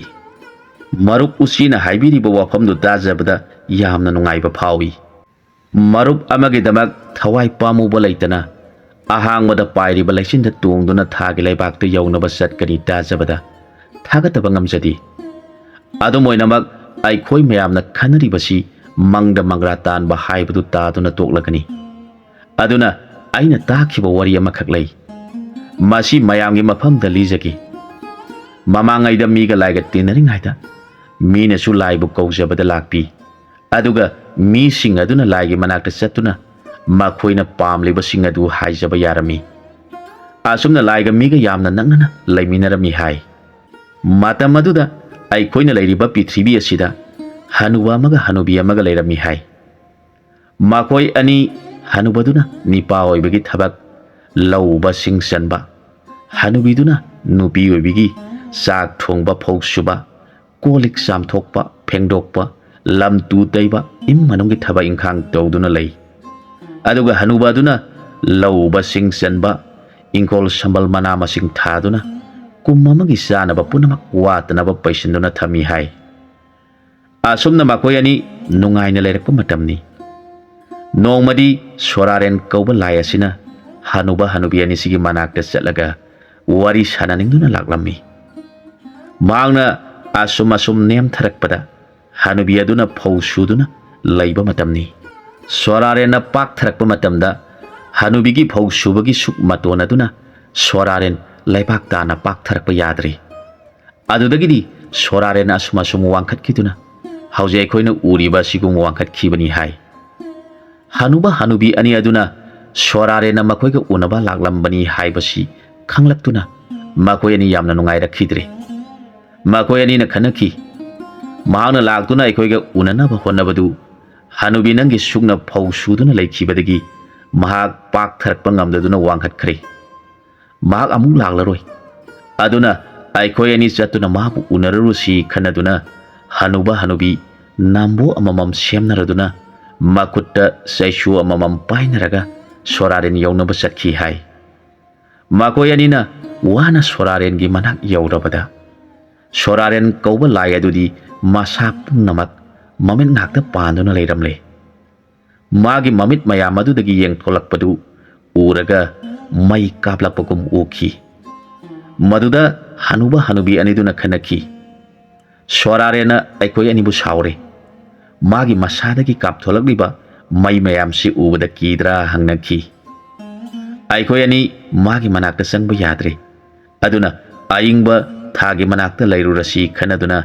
"ꯃꯔꯨꯞ ꯎꯆꯤꯅ ꯍꯥꯏꯕꯤꯔꯤꯕ ꯋꯥꯐꯝꯗꯨ ꯇꯥꯖꯕꯗ ꯌꯥꯝꯅ ꯅꯨꯡꯉꯥꯏꯕ ꯐꯥꯎꯏ꯫ ꯃꯔꯨꯞ ꯑꯃꯒꯤꯗꯃꯛ ꯊꯋꯥꯏ ꯄꯥꯝꯃꯨꯕ ꯂꯩꯇꯅ ꯑꯍꯥꯡꯕꯗ ꯄꯥꯏꯔꯤꯕ ꯂꯩꯆꯤꯟꯗ ꯇꯣꯡꯗꯨꯅ ꯊꯥꯒꯤ ꯂꯩꯕꯥꯛꯇ ꯌꯧꯅꯕ ꯆꯠꯀꯅꯤ ꯇꯥꯖꯕꯗ ꯊꯥꯒꯠꯇꯕ ꯉꯝꯖꯗꯦ꯫ ꯑꯗꯨꯝ ꯑꯣꯏꯅꯃꯛ, ꯑꯩꯈꯣꯏ ꯃꯌꯥꯝꯅ ꯈꯟꯅꯔꯤꯕꯁꯤ ꯃꯪꯗ ꯃꯪꯒ꯭ꯔꯥ ꯇꯥꯟꯕ ꯍꯥꯏꯕꯗꯨ ꯇꯥꯗꯨꯅ ꯇꯣꯛꯂꯒꯅꯤ꯫ ꯑꯗꯨꯅ ꯑꯩꯅ ꯇꯥꯈꯤꯕ ꯋꯥꯔꯤ ꯑꯃꯈꯛ ꯂꯩ꯫ ꯃꯁꯤ ꯃꯌꯥꯝꯒꯤ ꯃꯐꯝꯗ ꯂꯤꯖꯒꯦ꯫ ꯃꯃꯥꯡꯉꯩꯗ ꯃꯤꯒ ꯂꯥꯏꯒ ꯇꯤꯟꯅꯔꯤꯉꯩꯗ ꯃꯤꯅꯁꯨ ꯂꯥꯏꯕꯨ ꯀꯧꯖꯕꯗ ꯂꯥꯛꯄꯤ꯫ ꯑꯗꯨꯒ ꯃꯤꯁꯤꯡ ꯑꯗꯨꯅ ꯂꯥꯏꯒꯤ ꯃꯅꯥꯛꯇ ꯆꯠꯇꯨꯅ ꯃꯈꯣꯏꯅ ꯄꯥꯝꯂꯤꯕꯁꯤꯡ ꯑꯗꯨ ꯍꯥꯏꯖꯕ ꯌꯥꯔꯝꯃꯤ꯫ ꯑꯁꯨꯝꯅ ꯂꯥꯏꯒ ꯃꯤꯒ ꯌꯥꯝꯅ ꯅꯛꯅꯅ ꯂꯩꯃꯤꯟꯅꯔꯝꯃꯤ ꯍꯥꯏ꯫ ꯃꯇꯝ ꯑꯗꯨꯗ ꯑꯩꯈꯣꯏꯅ ꯂꯩꯔꯤꯕ ꯄ꯭ꯔꯤꯊꯤꯕꯤ ꯑꯁꯤꯗ ꯍꯅꯨꯕ ꯑꯃꯒ ꯍꯅꯨꯕꯤ ꯑꯃꯒ ꯂꯩꯔꯝꯃꯤ ꯍꯥꯏ꯫ ꯃꯈꯣꯏ ꯑꯅꯤ, ꯍꯅꯨꯕꯗꯨꯅ ꯅꯤꯄꯥ ꯑꯣꯏꯕꯒꯤ ꯊꯕꯛ, ꯂꯧ ꯎꯕꯁꯤꯡ ꯆꯟꯕ, ꯍꯅꯨꯕꯤꯗꯨꯅ ꯅꯨꯄꯤ ꯑꯣꯏꯕꯒꯤ ꯆꯥꯛ ꯊꯣꯡꯕ, ꯐꯧ ꯁꯨꯕ, ꯀꯣꯜ ꯂꯤꯛ ꯆꯥꯝꯊꯣꯛꯄ, ꯐꯦꯡꯗꯣꯛꯄ, ꯂꯝ ꯇꯨ ꯇꯩꯕ, ꯏꯃꯨꯡ ꯃꯅꯨꯡꯒꯤ ꯊꯕꯛ ꯏꯪꯈꯥꯡ ꯇꯧꯗꯨꯅ ꯂꯩ꯫ ꯑꯗꯨꯒ ꯍꯅꯨꯕ ꯑꯗꯨꯅ ꯂꯧ ꯎꯕꯁꯤꯡ ꯆꯟꯕ, ꯏꯪꯈꯣꯜ ꯁꯝꯕꯜ ꯃꯅꯥ ꯃꯁꯤꯡ ꯊꯥꯗꯨꯅ ꯀꯨꯝ ꯑꯃꯒꯤ ꯆꯥꯅꯕ ꯄꯨꯝꯅꯃꯛ ꯋꯥꯠꯇꯅꯕ ꯄꯩꯁꯤꯟꯗꯨꯅ ꯊꯝꯃꯤ ꯍꯥꯏ꯫ ꯑꯁꯨꯝꯅ ꯃꯈꯣꯏ ꯑꯅꯤ ꯅꯨꯡꯉꯥꯏꯅ ꯂꯩꯔꯛꯄ ꯃꯇꯝꯅꯤ꯫ ꯅꯣꯡꯃꯗꯤ ꯁꯣꯔꯥꯔꯦꯟ ꯀꯧꯕ ꯂꯥꯏ ꯑꯁꯤꯅ ꯍꯅꯨꯕ ꯍꯅꯨꯕꯤ ꯑꯅꯤꯁꯤꯒꯤ ꯃꯅꯥꯛꯇ ꯆꯠꯂꯒ ꯋꯥꯔꯤ ꯁꯥꯟꯅꯅꯤꯡꯗꯨꯅ ꯂꯥꯛꯂꯝꯃꯤ꯫ ꯃꯍꯥꯛꯅ ꯑꯁꯨꯝ ꯑꯁꯨꯝ ꯅꯦꯝꯊꯔꯛꯄꯗ ꯍꯅꯨꯕꯤ ꯑꯗꯨꯅ ꯐꯧ ꯁꯨꯗꯨꯅ ꯂꯩꯕ ꯃꯇꯝꯅꯤ꯫ ꯁꯣꯔꯥꯔꯦꯟꯅ ꯄꯥꯛꯊꯔꯛꯄ ꯃꯇꯝꯗ ꯍꯅꯨꯕꯤꯒꯤ ꯐꯧ ꯁꯨꯕꯒꯤ ꯁꯨꯛ ꯃꯇꯣꯟ ꯑꯗꯨꯅ ꯁꯣꯔꯥꯔꯦꯟ ꯂꯩꯕꯥꯛ ꯇꯥꯅ ꯄꯥꯛꯊꯔꯛꯄ ꯌꯥꯗ꯭ꯔꯦ꯫ ꯑꯗꯨꯗꯒꯤꯗꯤ ꯁꯣꯔꯥꯔꯦꯟ ꯑꯁꯨꯝ ꯑꯁꯨꯝ ꯋꯥꯡꯈꯠꯈꯤꯗꯨꯅ ꯍꯧꯖꯤꯛ ꯑꯩꯈꯣꯏꯅ ꯎꯔꯤꯕ ꯑꯁꯤꯒꯨꯝ ꯋꯥꯡꯈꯠꯈꯤꯕꯅꯤ ꯍꯥꯏ꯫ ꯍꯅꯨꯕ ꯍꯅꯨꯕꯤ ꯑꯅꯤ ꯑꯗꯨꯅ ꯁꯣꯔꯥꯔꯦꯟꯅ ꯃꯈꯣꯏꯒ ꯎꯅꯕ ꯂꯥꯛꯂꯝꯕꯅꯤ ꯍꯥꯏꯕꯁꯤ ꯈꯪꯂꯛꯇꯨꯅ ꯃꯈꯣꯏ ꯑꯅꯤ ꯌꯥꯝꯅ ꯅꯨꯡꯉꯥꯏꯔꯛꯈꯤꯗ꯭ꯔꯦ꯫ ꯃꯈꯣꯏ ꯑꯅꯤꯅ ꯈꯟꯅꯈꯤ, "ꯃꯍꯥꯛꯅ ꯂꯥꯛꯇꯨꯅ ꯑꯩꯈꯣꯏꯒ ꯎꯅꯅꯕ ꯍꯣꯠꯅꯕꯗꯨ ꯍꯅꯨꯕꯤ ꯅꯪꯒꯤ ꯁꯨꯛꯅ ꯐꯧ ꯁꯨꯗꯨꯅ ꯂꯩꯈꯤꯕꯗꯒꯤ ꯃꯍꯥꯛ ꯄꯥꯛꯊꯔꯛꯄ ꯉꯝꯗꯗꯨꯅ ꯋꯥꯡꯈꯠꯈ꯭ꯔꯦ꯫ ꯃꯍꯥꯛ ꯑꯃꯨꯛ ꯂꯥꯛꯂꯔꯣꯏ꯫ ꯑꯗꯨꯅ ꯑꯩꯈꯣꯏ ꯑꯅꯤ ꯆꯠꯇꯨꯅ ꯃꯍꯥꯛꯄꯨ ꯎꯅꯔꯨꯔꯁꯤ" ꯈꯟꯅꯗꯨꯅ ꯍꯅꯨꯕ ꯍꯅꯨꯕꯤ ꯅꯥꯝꯕꯣ ꯑꯃꯃꯝ ꯁꯦꯝꯅꯔꯗꯨꯅ ꯃꯈꯨꯠꯇ ꯆꯩꯁꯨ ꯑꯃꯃꯝ ꯄꯥꯏꯅꯔꯒ ꯁꯣꯔꯥꯔꯦꯟ ꯌꯧꯅꯕ ꯆꯠꯈꯤ ꯍꯥꯏ꯫ ꯃꯈꯣꯏ ꯑꯅꯤꯅ ꯋꯥꯅ ꯁꯣꯔꯥꯔꯦꯟꯒꯤ ꯃꯅꯥꯛ ꯌꯧꯔꯕꯗ ꯁꯣꯔꯥꯔꯦꯟ ꯀꯧꯕ ꯂꯥꯏ ꯑꯗꯨꯗꯤ ꯃꯁꯥ ꯄꯨꯝꯅꯃꯛ ꯃꯃꯤꯠ ꯉꯥꯛꯇ ꯄꯥꯟꯗꯨꯅ ꯂꯩꯔꯝꯂꯦ꯫ ꯃꯥꯒꯤ ꯃꯃꯤꯠ ꯃꯌꯥꯝ ꯑꯗꯨꯗꯒꯤ ꯌꯦꯡꯊꯣꯛꯂꯛꯄꯗꯨ ꯎꯔꯒ ꯃꯩ ꯀꯥꯞꯂꯛꯄꯒꯨꯝ ꯎꯈꯤ꯫ ꯃꯗꯨꯗ ꯍꯅꯨꯕ ꯍꯅꯨꯕꯤ ꯑꯅꯤꯗꯨꯅ ꯈꯟꯅꯈꯤ, "ꯁꯣꯔꯥꯔꯦꯟꯅ ꯑꯩꯈꯣꯏ ꯑꯅꯤꯕꯨ ꯁꯥꯎꯔꯦ꯫ ꯃꯥꯒꯤ ꯃꯁꯥꯗꯒꯤ ꯀꯥꯞꯊꯣꯛꯂꯛꯂꯤꯕ ꯃꯩ ꯃꯌꯥꯝꯁꯤ ꯎꯕꯗ ꯀꯤꯗ꯭ꯔꯥ?" ꯍꯪꯅꯈꯤ꯫ ꯑꯩꯈꯣꯏ ꯑꯅꯤ ꯃꯥꯒꯤ ꯃꯅꯥꯛꯇ ꯆꯪꯕ ꯌꯥꯗ꯭ꯔꯦ꯫ ꯑꯗꯨꯅ ꯑꯏꯪꯕ ꯊꯥꯒꯤ ꯃꯅꯥꯛꯇ ꯂꯩꯔꯨꯔꯁꯤ ꯈꯟꯅꯗꯨꯅ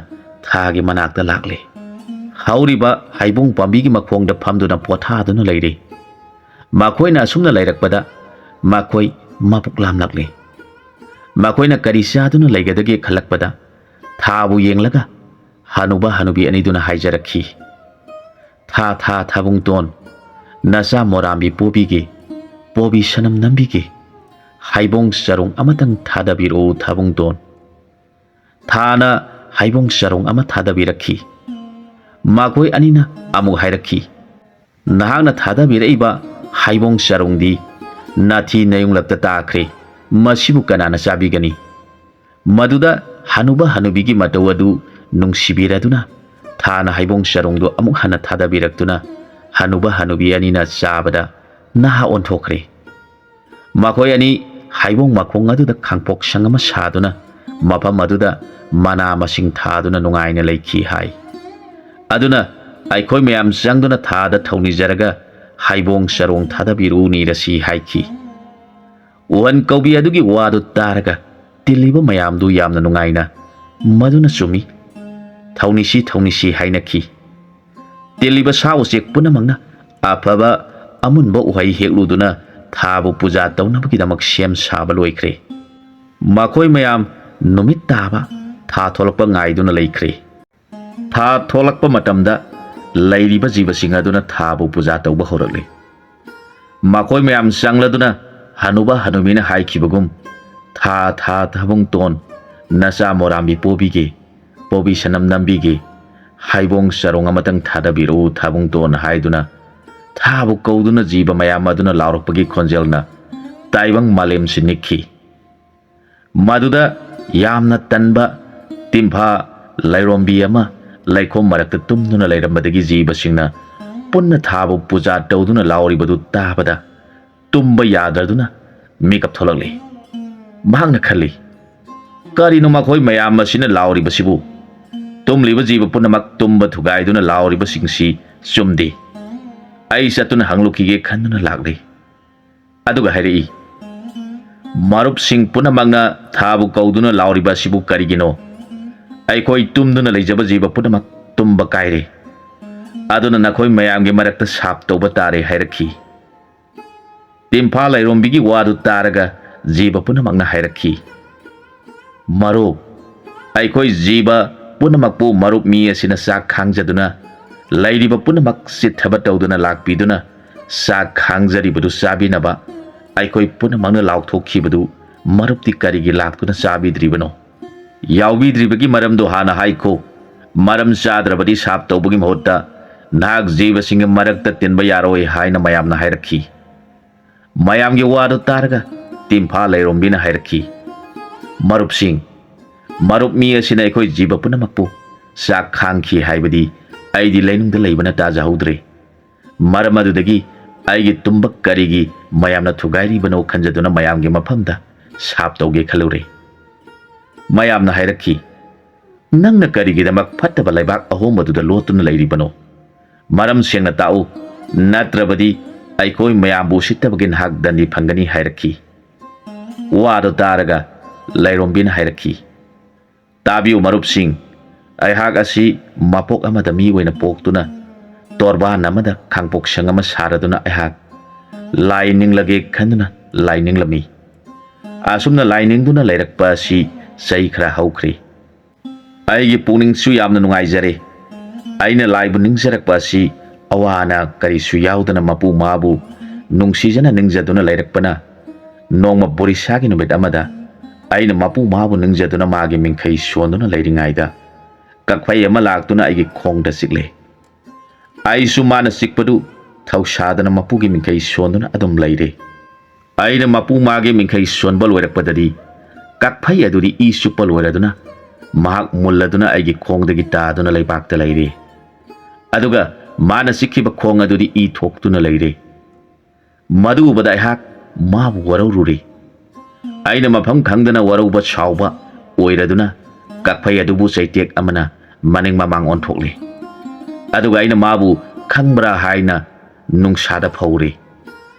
ꯊꯥꯒꯤ ꯃꯅꯥꯛꯇ ꯂꯥꯛꯂꯦ꯫ ꯍꯧꯔꯤꯕ ꯍꯩꯕꯣꯡ ꯄꯥꯝꯕꯤꯒꯤ ꯃꯈꯣꯡꯗ ꯐꯝꯗꯨꯅ ꯄꯣꯊꯥꯗꯨꯅ ꯂꯩꯔꯦ꯫ ꯃꯈꯣꯏꯅ ꯑꯁꯨꯝꯅ ꯂꯩꯔꯛꯄꯗ ꯃꯈꯣꯏ ꯃꯕꯨꯛ ꯂꯥꯝꯂꯛꯂꯦ꯫ ꯃꯈꯣꯏꯅ ꯀꯔꯤ ꯆꯥꯗꯨꯅ ꯂꯩꯒꯗꯒꯦ ꯈꯜꯂꯛꯄꯗ ꯊꯥꯕꯨ ꯌꯦꯡꯂꯒ ꯍꯅꯨꯕ ꯍꯅꯨꯕꯤ ꯑꯅꯤꯗꯨꯅ ꯍꯥꯏꯖꯔꯛꯈꯤ, "ꯊꯥ ꯊꯥ ꯊꯥꯕꯨꯡꯇꯣꯟ, ꯅꯆꯥ ꯃꯣꯔꯥꯝꯕꯤ ꯄꯣꯕꯤꯒꯦ, ꯄꯣꯕꯤ ꯁꯅꯝ ꯅꯝꯕꯤꯒꯦ, ꯍꯩꯕꯣꯡ ꯆꯔꯣꯡ ꯑꯃꯇꯪ ꯊꯥꯗꯕꯤꯔꯛꯎ ꯊꯥꯕꯨꯡꯇꯣꯟ"꯫ ꯊꯥꯅ ꯍꯩꯕꯣꯡ ꯆꯔꯣꯡ ꯑꯃ ꯊꯥꯗꯕꯤꯔꯛꯈꯤ꯫ ꯃꯈꯣꯏ ꯑꯅꯤꯅ ꯑꯃꯨꯛ ꯍꯥꯏꯔꯛꯈꯤ, "ꯅꯍꯥꯛꯅ ꯊꯥꯗꯕꯤꯔꯛꯏꯕ ꯍꯩꯕꯣꯡ ꯆꯔꯣꯡꯗꯤ ꯅꯥꯊꯤ ꯅꯌꯨꯡꯂꯛꯇ ꯇꯥꯈ꯭ꯔꯦ, ꯃꯁꯤꯕꯨ ꯀꯅꯥꯅ ꯆꯥꯕꯤꯒꯅꯤ?" ꯃꯗꯨꯗ ꯍꯅꯨꯕ ꯍꯅꯨꯕꯤꯒꯤ ꯃꯇꯧ ꯑꯗꯨ ꯅꯨꯡꯁꯤꯕꯤꯔꯗꯨꯅ ꯊꯥꯅ ꯍꯩꯕꯣꯡ ꯆꯔꯣꯡꯗꯨ ꯑꯃꯨꯛ ꯍꯟꯅ ꯊꯥꯗꯕꯤꯔꯛꯇꯨꯅ ꯍꯅꯨꯕ ꯍꯅꯨꯕꯤ ꯑꯅꯤꯅ ꯆꯥꯕꯗ ꯅꯍꯥ ꯑꯣꯟꯊꯣꯛꯈ꯭ꯔꯦ꯫ ꯃꯈꯣꯏ ꯑꯅꯤ ꯍꯩꯕꯣꯡ ꯃꯈꯣꯡ ꯑꯗꯨꯗ ꯈꯥꯡꯄꯣꯛꯁꯪ ꯑꯃ ꯁꯥꯗꯨꯅ ꯃꯐꯝ ꯑꯗꯨꯗ ꯃꯅꯥ ꯃꯁꯤꯡ ꯊꯥꯗꯨꯅ ꯅꯨꯡꯉꯥꯏꯅ ꯂꯩꯈꯤ ꯍꯥꯏ꯫ ꯑꯗꯨꯅ ꯑꯩꯈꯣꯏ ꯃꯌꯥꯝ ꯆꯪꯗꯨꯅ ꯊꯥꯗ ꯊꯧꯅꯤꯖꯔꯒ ꯍꯩꯕꯣꯡ ꯆꯔꯣꯡ ꯊꯥꯗꯕꯤꯔꯨ ꯅꯤꯔꯁꯤ ꯍꯥꯏꯈꯤ꯫ ꯎꯍꯟ ꯀꯧꯕꯤ ꯑꯗꯨꯒꯤ ꯋꯥꯗꯨ ꯇꯥꯔꯒ ꯇꯤꯜꯂꯤꯕ ꯃꯌꯥꯝꯗꯨ ꯌꯥꯝꯅ ꯅꯨꯡꯉꯥꯏꯅ "ꯃꯗꯨꯅ ꯆꯨꯝꯃꯤ, ꯊꯧꯅꯤꯁꯤ ꯊꯧꯅꯤꯁꯤ" ꯍꯥꯏꯅꯈꯤ꯫ ꯇꯤꯜꯂꯤꯕ ꯁꯥ ꯎꯆꯦꯛ ꯄꯨꯝꯅꯃꯛꯅ ꯑꯐꯕ ꯑꯃꯨꯟꯕ ꯎꯍꯩ ꯍꯦꯛꯂꯨꯗꯨꯅ ꯊꯥꯕꯨ ꯄꯨꯖꯥ ꯇꯧꯅꯕꯒꯤꯗꯃꯛ ꯁꯦꯝ ꯁꯥꯕ ꯂꯣꯏꯈ꯭ꯔꯦ꯫ ꯃꯈꯣꯏ ꯃꯌꯥꯝ ꯅꯨꯃꯤꯠ ꯇꯥꯕ ꯊꯥ ꯊꯣꯛꯂꯛꯄ ꯉꯥꯏꯗꯨꯅ ꯂꯩꯈ꯭ꯔꯦ꯫ ꯊꯥ ꯊꯣꯛꯂꯛꯄ ꯃꯇꯝꯗ ꯂꯩꯔꯤꯕ ꯖꯤꯕꯁꯤꯡ ꯑꯗꯨꯅ ꯊꯥꯕꯨ ꯄꯨꯖꯥ ꯇꯧꯕ ꯍꯧꯔꯛꯂꯦ꯫ ꯃꯈꯣꯏ ꯃꯌꯥꯝ ꯆꯪꯂꯗꯨꯅ ꯍꯅꯨꯕ ꯍꯅꯨꯕꯤꯅ ꯍꯥꯏꯈꯤꯕꯒꯨꯝ, "ꯊꯥ, ꯊꯥ, ꯊꯥꯕꯨꯡꯇꯣꯟ, ꯅꯆꯥ ꯃꯣꯔꯥꯝꯕꯤ ꯄꯣꯕꯤꯒꯦ, ꯄꯣꯕꯤ ꯁꯅꯝ ꯅꯝꯕꯤꯒꯦ, ꯍꯩꯕꯣꯡ ꯆꯔꯣꯡ ꯑꯃꯇꯪ ꯊꯥꯗꯕꯤꯔꯛꯎ ꯊꯥꯕꯨꯡꯇꯣꯟ" ꯍꯥꯏꯗꯨꯅ ꯊꯥꯕꯨ ꯀꯧꯗꯨꯅ ꯖꯤꯕ ꯃꯌꯥꯝ ꯑꯗꯨꯅ ꯂꯥꯎꯔꯛꯄꯒꯤ ꯈꯣꯟꯖꯦꯜꯅ ꯇꯥꯏꯕꯪ ꯃꯥꯂꯦꯝꯁꯤ ꯅꯤꯛꯈꯤ꯫ ꯃꯗꯨꯗ ꯌꯥꯝꯅ ꯇꯟꯕ ꯇꯤꯝꯐꯥ ꯂꯥꯏꯔꯣꯝꯕꯤ ꯑꯃ ꯂꯩꯈꯣꯝ ꯃꯔꯛꯇ ꯇꯨꯝꯗꯨꯅ ꯂꯩꯔꯝꯕꯗꯒꯤ ꯖꯤꯕꯁꯤꯡꯅ ꯄꯨꯟꯅ ꯊꯥꯕꯨ ꯄꯨꯖꯥ ꯇꯧꯗꯨꯅ ꯂꯥꯎꯔꯤꯕꯗꯨ ꯇꯥꯕꯗ ꯇꯨꯝꯕ ꯌꯥꯗ꯭ꯔꯗꯨꯅ ꯃꯤꯀꯞ ꯊꯣꯛꯂꯛꯂꯦ꯫ ꯃꯍꯥꯛꯅ ꯈꯜꯂꯤ, "ꯀꯔꯤꯅꯣ ꯃꯈꯣꯏ ꯃꯌꯥꯝ ꯑꯁꯤꯅ ꯂꯥꯎꯔꯤꯕꯁꯤꯕꯨ? ꯇꯨꯝꯂꯤꯕ ꯖꯤꯕ ꯄꯨꯝꯅꯃꯛ ꯇꯨꯝꯕ ꯊꯨꯒꯥꯏꯗꯨꯅ ꯂꯥꯎꯔꯤꯕꯁꯤꯡꯁꯤ ꯆꯨꯝꯗꯦ꯫ ꯑꯩ ꯆꯠꯇꯨꯅ ꯍꯪꯂꯨꯈꯤꯒꯦ" ꯈꯟꯗꯨꯅ ꯂꯥꯛꯂꯦ꯫ ꯑꯗꯨꯒ ꯍꯥꯏꯔꯛꯏ, "ꯃꯔꯨꯞꯁꯤꯡ ꯄꯨꯝꯅꯃꯛꯅ ꯊꯥꯕꯨ ꯀꯧꯗꯨꯅ ꯂꯥꯎꯔꯤꯕ ꯑꯁꯤꯕꯨ ꯀꯔꯤꯒꯤꯅꯣ? ꯑꯩꯈꯣꯏ ꯇꯨꯝꯗꯨꯅ ꯂꯩꯖꯕ ꯖꯤꯕ ꯄꯨꯝꯅꯃꯛ ꯇꯨꯝꯕ ꯀꯥꯏꯔꯦ꯫ ꯑꯗꯨꯅ ꯅꯈꯣꯏ ꯃꯌꯥꯝꯒꯤ ꯃꯔꯛꯇ ꯁꯥꯞ ꯇꯧꯕ ꯇꯥꯔꯦ" ꯍꯥꯏꯔꯛꯈꯤ꯫ ꯇꯤꯝꯐꯥ ꯂꯥꯏꯔꯣꯝꯕꯤꯒꯤ ꯋꯥꯗꯨ ꯇꯥꯔꯒ ꯖꯤꯕ ꯄꯨꯝꯅꯃꯛꯅ ꯍꯥꯏꯔꯛꯈꯤ, "ꯃꯔꯨꯞ, ꯑꯩꯈꯣꯏ ꯖꯤꯕ ꯄꯨꯝꯅꯃꯛꯄꯨ ꯃꯔꯨꯞ ꯃꯤ ꯑꯁꯤꯅ ꯆꯥꯛ ꯈꯥꯡꯖꯗꯨꯅ ꯂꯩꯔꯤꯕ ꯄꯨꯝꯅꯃꯛ ꯆꯤꯠꯊꯕ ꯇꯧꯗꯨꯅ ꯂꯥꯛꯄꯤꯗꯨꯅ ꯆꯥꯛ ꯈꯥꯡꯖꯔꯤꯕꯗꯨ ꯆꯥꯕꯤꯅꯕ ꯑꯩꯈꯣꯏ ꯄꯨꯝꯅꯃꯛꯅ ꯂꯥꯎꯊꯣꯛꯈꯤꯕꯗꯨ ꯃꯔꯨꯞꯇꯤ ꯀꯔꯤꯒꯤ ꯂꯥꯛꯇꯨꯅ ꯆꯥꯕꯤꯗ꯭ꯔꯤꯕꯅꯣ? ꯌꯥꯎꯕꯤꯗ꯭ꯔꯤꯕꯒꯤ ꯃꯔꯝꯗꯨ ꯍꯥꯟꯅ ꯍꯥꯏꯈꯣ꯫ ꯃꯔꯝ ꯆꯥꯗ꯭ꯔꯕꯗꯤ ꯁꯥꯞ ꯇꯧꯕꯒꯤ ꯃꯍꯨꯠꯇ ꯅꯍꯥꯛ ꯖꯤꯕꯁꯤꯡꯒꯤ ꯃꯔꯛꯇ ꯇꯤꯟꯕ ꯌꯥꯔꯣꯏ" ꯍꯥꯏꯅ ꯃꯌꯥꯝꯅ ꯍꯥꯏꯔꯛꯈꯤ꯫ ꯃꯌꯥꯝꯒꯤ ꯋꯥꯗꯨ ꯇꯥꯔꯒ ꯇꯤꯝꯐꯥ ꯂꯩꯔꯣꯝꯕꯤꯅ ꯍꯥꯏꯔꯛꯈꯤ, "ꯃꯔꯨꯞꯁꯤꯡ, ꯃꯔꯨꯞ ꯃꯤ ꯑꯁꯤꯅ ꯑꯩꯈꯣꯏ ꯖꯤꯕ ꯄꯨꯝꯅꯃꯛꯄꯨ ꯆꯥꯛ ꯈꯥꯡꯈꯤ ꯍꯥꯏꯕꯗꯤ ꯑꯩꯗꯤ ꯂꯩꯅꯨꯡꯗ ꯂꯩꯕꯅ ꯇꯥꯖꯍꯧꯗ꯭ꯔꯦ꯫ ꯃꯔꯝ ꯑꯗꯨꯗꯒꯤ ꯑꯩꯒꯤ ꯇꯨꯝꯕ ꯀꯔꯤꯒꯤ ꯃꯌꯥꯝꯅ ꯊꯨꯒꯥꯏꯔꯤꯕꯅꯣ ꯈꯟꯖꯗꯨꯅ ꯃꯌꯥꯝꯒꯤ ꯃꯐꯝꯗ ꯁꯥꯞ ꯇꯧꯒꯦ ꯈꯜꯂꯨꯔꯦ꯫" ꯃꯌꯥꯝꯅ ꯍꯥꯏꯔꯛꯈꯤ, "ꯅꯪꯅ ꯀꯔꯤꯒꯤꯗꯃꯛ ꯐꯠꯇꯕ ꯂꯩꯕꯥꯛ ꯑꯍꯣꯡꯕꯗꯨꯗ ꯂꯣꯠꯇꯨꯅ ꯂꯩꯔꯤꯕꯅꯣ? ꯃꯔꯝ ꯁꯦꯡꯅ ꯇꯥꯛꯎ, ꯅꯠꯇ꯭ꯔꯕꯗꯤ ꯑꯩꯈꯣꯏ ꯃꯌꯥꯝꯕꯨ ꯎꯁꯤꯠꯇꯕꯒꯤ ꯅꯍꯥꯛ ꯗꯟꯗꯤ ꯐꯪꯒꯅꯤ" ꯍꯥꯏꯔꯛꯈꯤ꯫ ꯋꯥꯗꯨ ꯇꯥꯔꯒ ꯂꯥꯏꯔꯣꯝꯕꯤꯅ ꯍꯥꯏꯔꯛꯈꯤ, ꯇꯥꯕꯤꯌꯨ ꯃꯔꯨꯞꯁꯤꯡ, ꯑꯩꯍꯥꯛ ꯑꯁꯤ ꯃꯄꯣꯛ ꯑꯃꯗ ꯃꯤ ꯑꯣꯏꯅ ꯄꯣꯛꯇꯨꯅ ꯇꯣꯔꯕꯥꯟ ꯑꯃꯗ ꯈꯥꯡꯄꯣꯛꯁꯪ ꯑꯃ ꯁꯥꯔꯗꯨꯅ ꯑꯩꯍꯥꯛ ꯂꯥꯏ ꯅꯤꯡꯂꯒꯦ ꯈꯟꯗꯨꯅ ꯂꯥꯏ ꯅꯤꯡꯂꯝꯃꯤ꯫ ꯑꯁꯨꯝꯅ ꯂꯥꯏ ꯅꯤꯡꯗꯨꯅ ꯂꯩꯔꯛꯄ ꯑꯁꯤ ꯆꯍꯤ ꯈꯔ ꯍꯧꯈ꯭ꯔꯦ꯫ ꯑꯩꯒꯤ ꯄꯨꯛꯅꯤꯡꯁꯨ ꯌꯥꯝꯅ ꯅꯨꯡꯉꯥꯏꯖꯔꯦ꯫ ꯑꯩꯅ ꯂꯥꯏꯕꯨ ꯅꯤꯡꯖꯔꯛꯄ ꯑꯁꯤ ꯑꯋꯥ ꯑꯅꯥ ꯀꯔꯤꯁꯨ ꯌꯥꯎꯗꯅ ꯃꯄꯨ ꯃꯥꯕꯨ ꯅꯨꯡꯁꯤꯖꯅ ꯅꯤꯡꯖꯗꯨꯅ ꯂꯩꯔꯛꯄꯅ, ꯅꯣꯡꯃ ꯕꯣꯔꯤꯁꯥꯒꯤ ꯅꯨꯃꯤꯠ ꯑꯃꯗ ꯑꯩꯅ ꯃꯄꯨ ꯃꯥꯕꯨ ꯅꯤꯡꯖꯗꯨꯅ ꯃꯥꯒꯤ ꯃꯤꯡꯈꯩ ꯁꯣꯟꯗꯨꯅ ꯂꯩꯔꯤꯉꯩꯗ ꯀꯛꯐꯩ ꯑꯃ ꯂꯥꯛꯇꯨꯅ ꯑꯩꯒꯤ ꯈꯣꯡꯗ ꯆꯤꯛꯂꯦ꯫ ꯑꯩꯁꯨ ꯃꯥꯅ ꯆꯤꯛꯄꯗꯨ ꯊꯧꯁꯥꯗꯅ ꯃꯄꯨꯒꯤ ꯃꯤꯡꯈꯩ ꯁꯣꯟꯗꯨꯅ ꯑꯗꯨꯝ ꯂꯩꯔꯦ꯫ ꯑꯩꯅ ꯃꯄꯨ ꯃꯥꯒꯤ ꯃꯤꯡꯈꯩ ꯁꯣꯟꯕ ꯂꯣꯏꯔꯛꯄꯗꯗꯤ ꯀꯛꯐꯩ ꯑꯗꯨꯗꯤ ꯏ ꯆꯨꯞꯄ ꯂꯣꯏꯔꯗꯨꯅ ꯃꯍꯥꯛ ꯃꯨꯜꯂꯗꯨꯅ ꯑꯩꯒꯤ ꯈꯣꯡꯗꯒꯤ ꯇꯥꯗꯨꯅ ꯂꯩꯕꯥꯛꯇ ꯂꯩꯔꯦ꯫ ꯑꯗꯨꯒ ꯃꯥꯅ ꯆꯤꯛꯈꯤꯕ ꯈꯣꯡ ꯑꯗꯨꯗꯤ ꯏ ꯊꯣꯛꯇꯨꯅ ꯂꯩꯔꯦ꯫ ꯃꯗꯨ ꯎꯕꯗ ꯑꯩꯍꯥꯛ ꯃꯥꯕꯨ ꯋꯥꯔꯧꯔꯨꯔꯦ꯫ ꯑꯩꯅ ꯃꯐꯝ ꯈꯪꯗꯅ ꯋꯥꯔꯧꯕ ꯁꯥꯎꯕ ꯑꯣꯏꯔꯗꯨꯅ ꯀꯛꯐꯩ ꯑꯗꯨꯕꯨ ꯆꯩꯇꯦꯛ ꯑꯃꯅ ꯃꯅꯤꯡ ꯃꯃꯥꯡ ꯑꯣꯟꯊꯣꯛꯂꯦ꯫ ꯑꯗꯨꯒ ꯑꯩꯅ ꯃꯥꯕꯨ ꯈꯪꯕ꯭ꯔꯥ ꯍꯥꯏꯅ ꯅꯨꯡꯁꯥꯗ ꯐꯧꯔꯦ꯫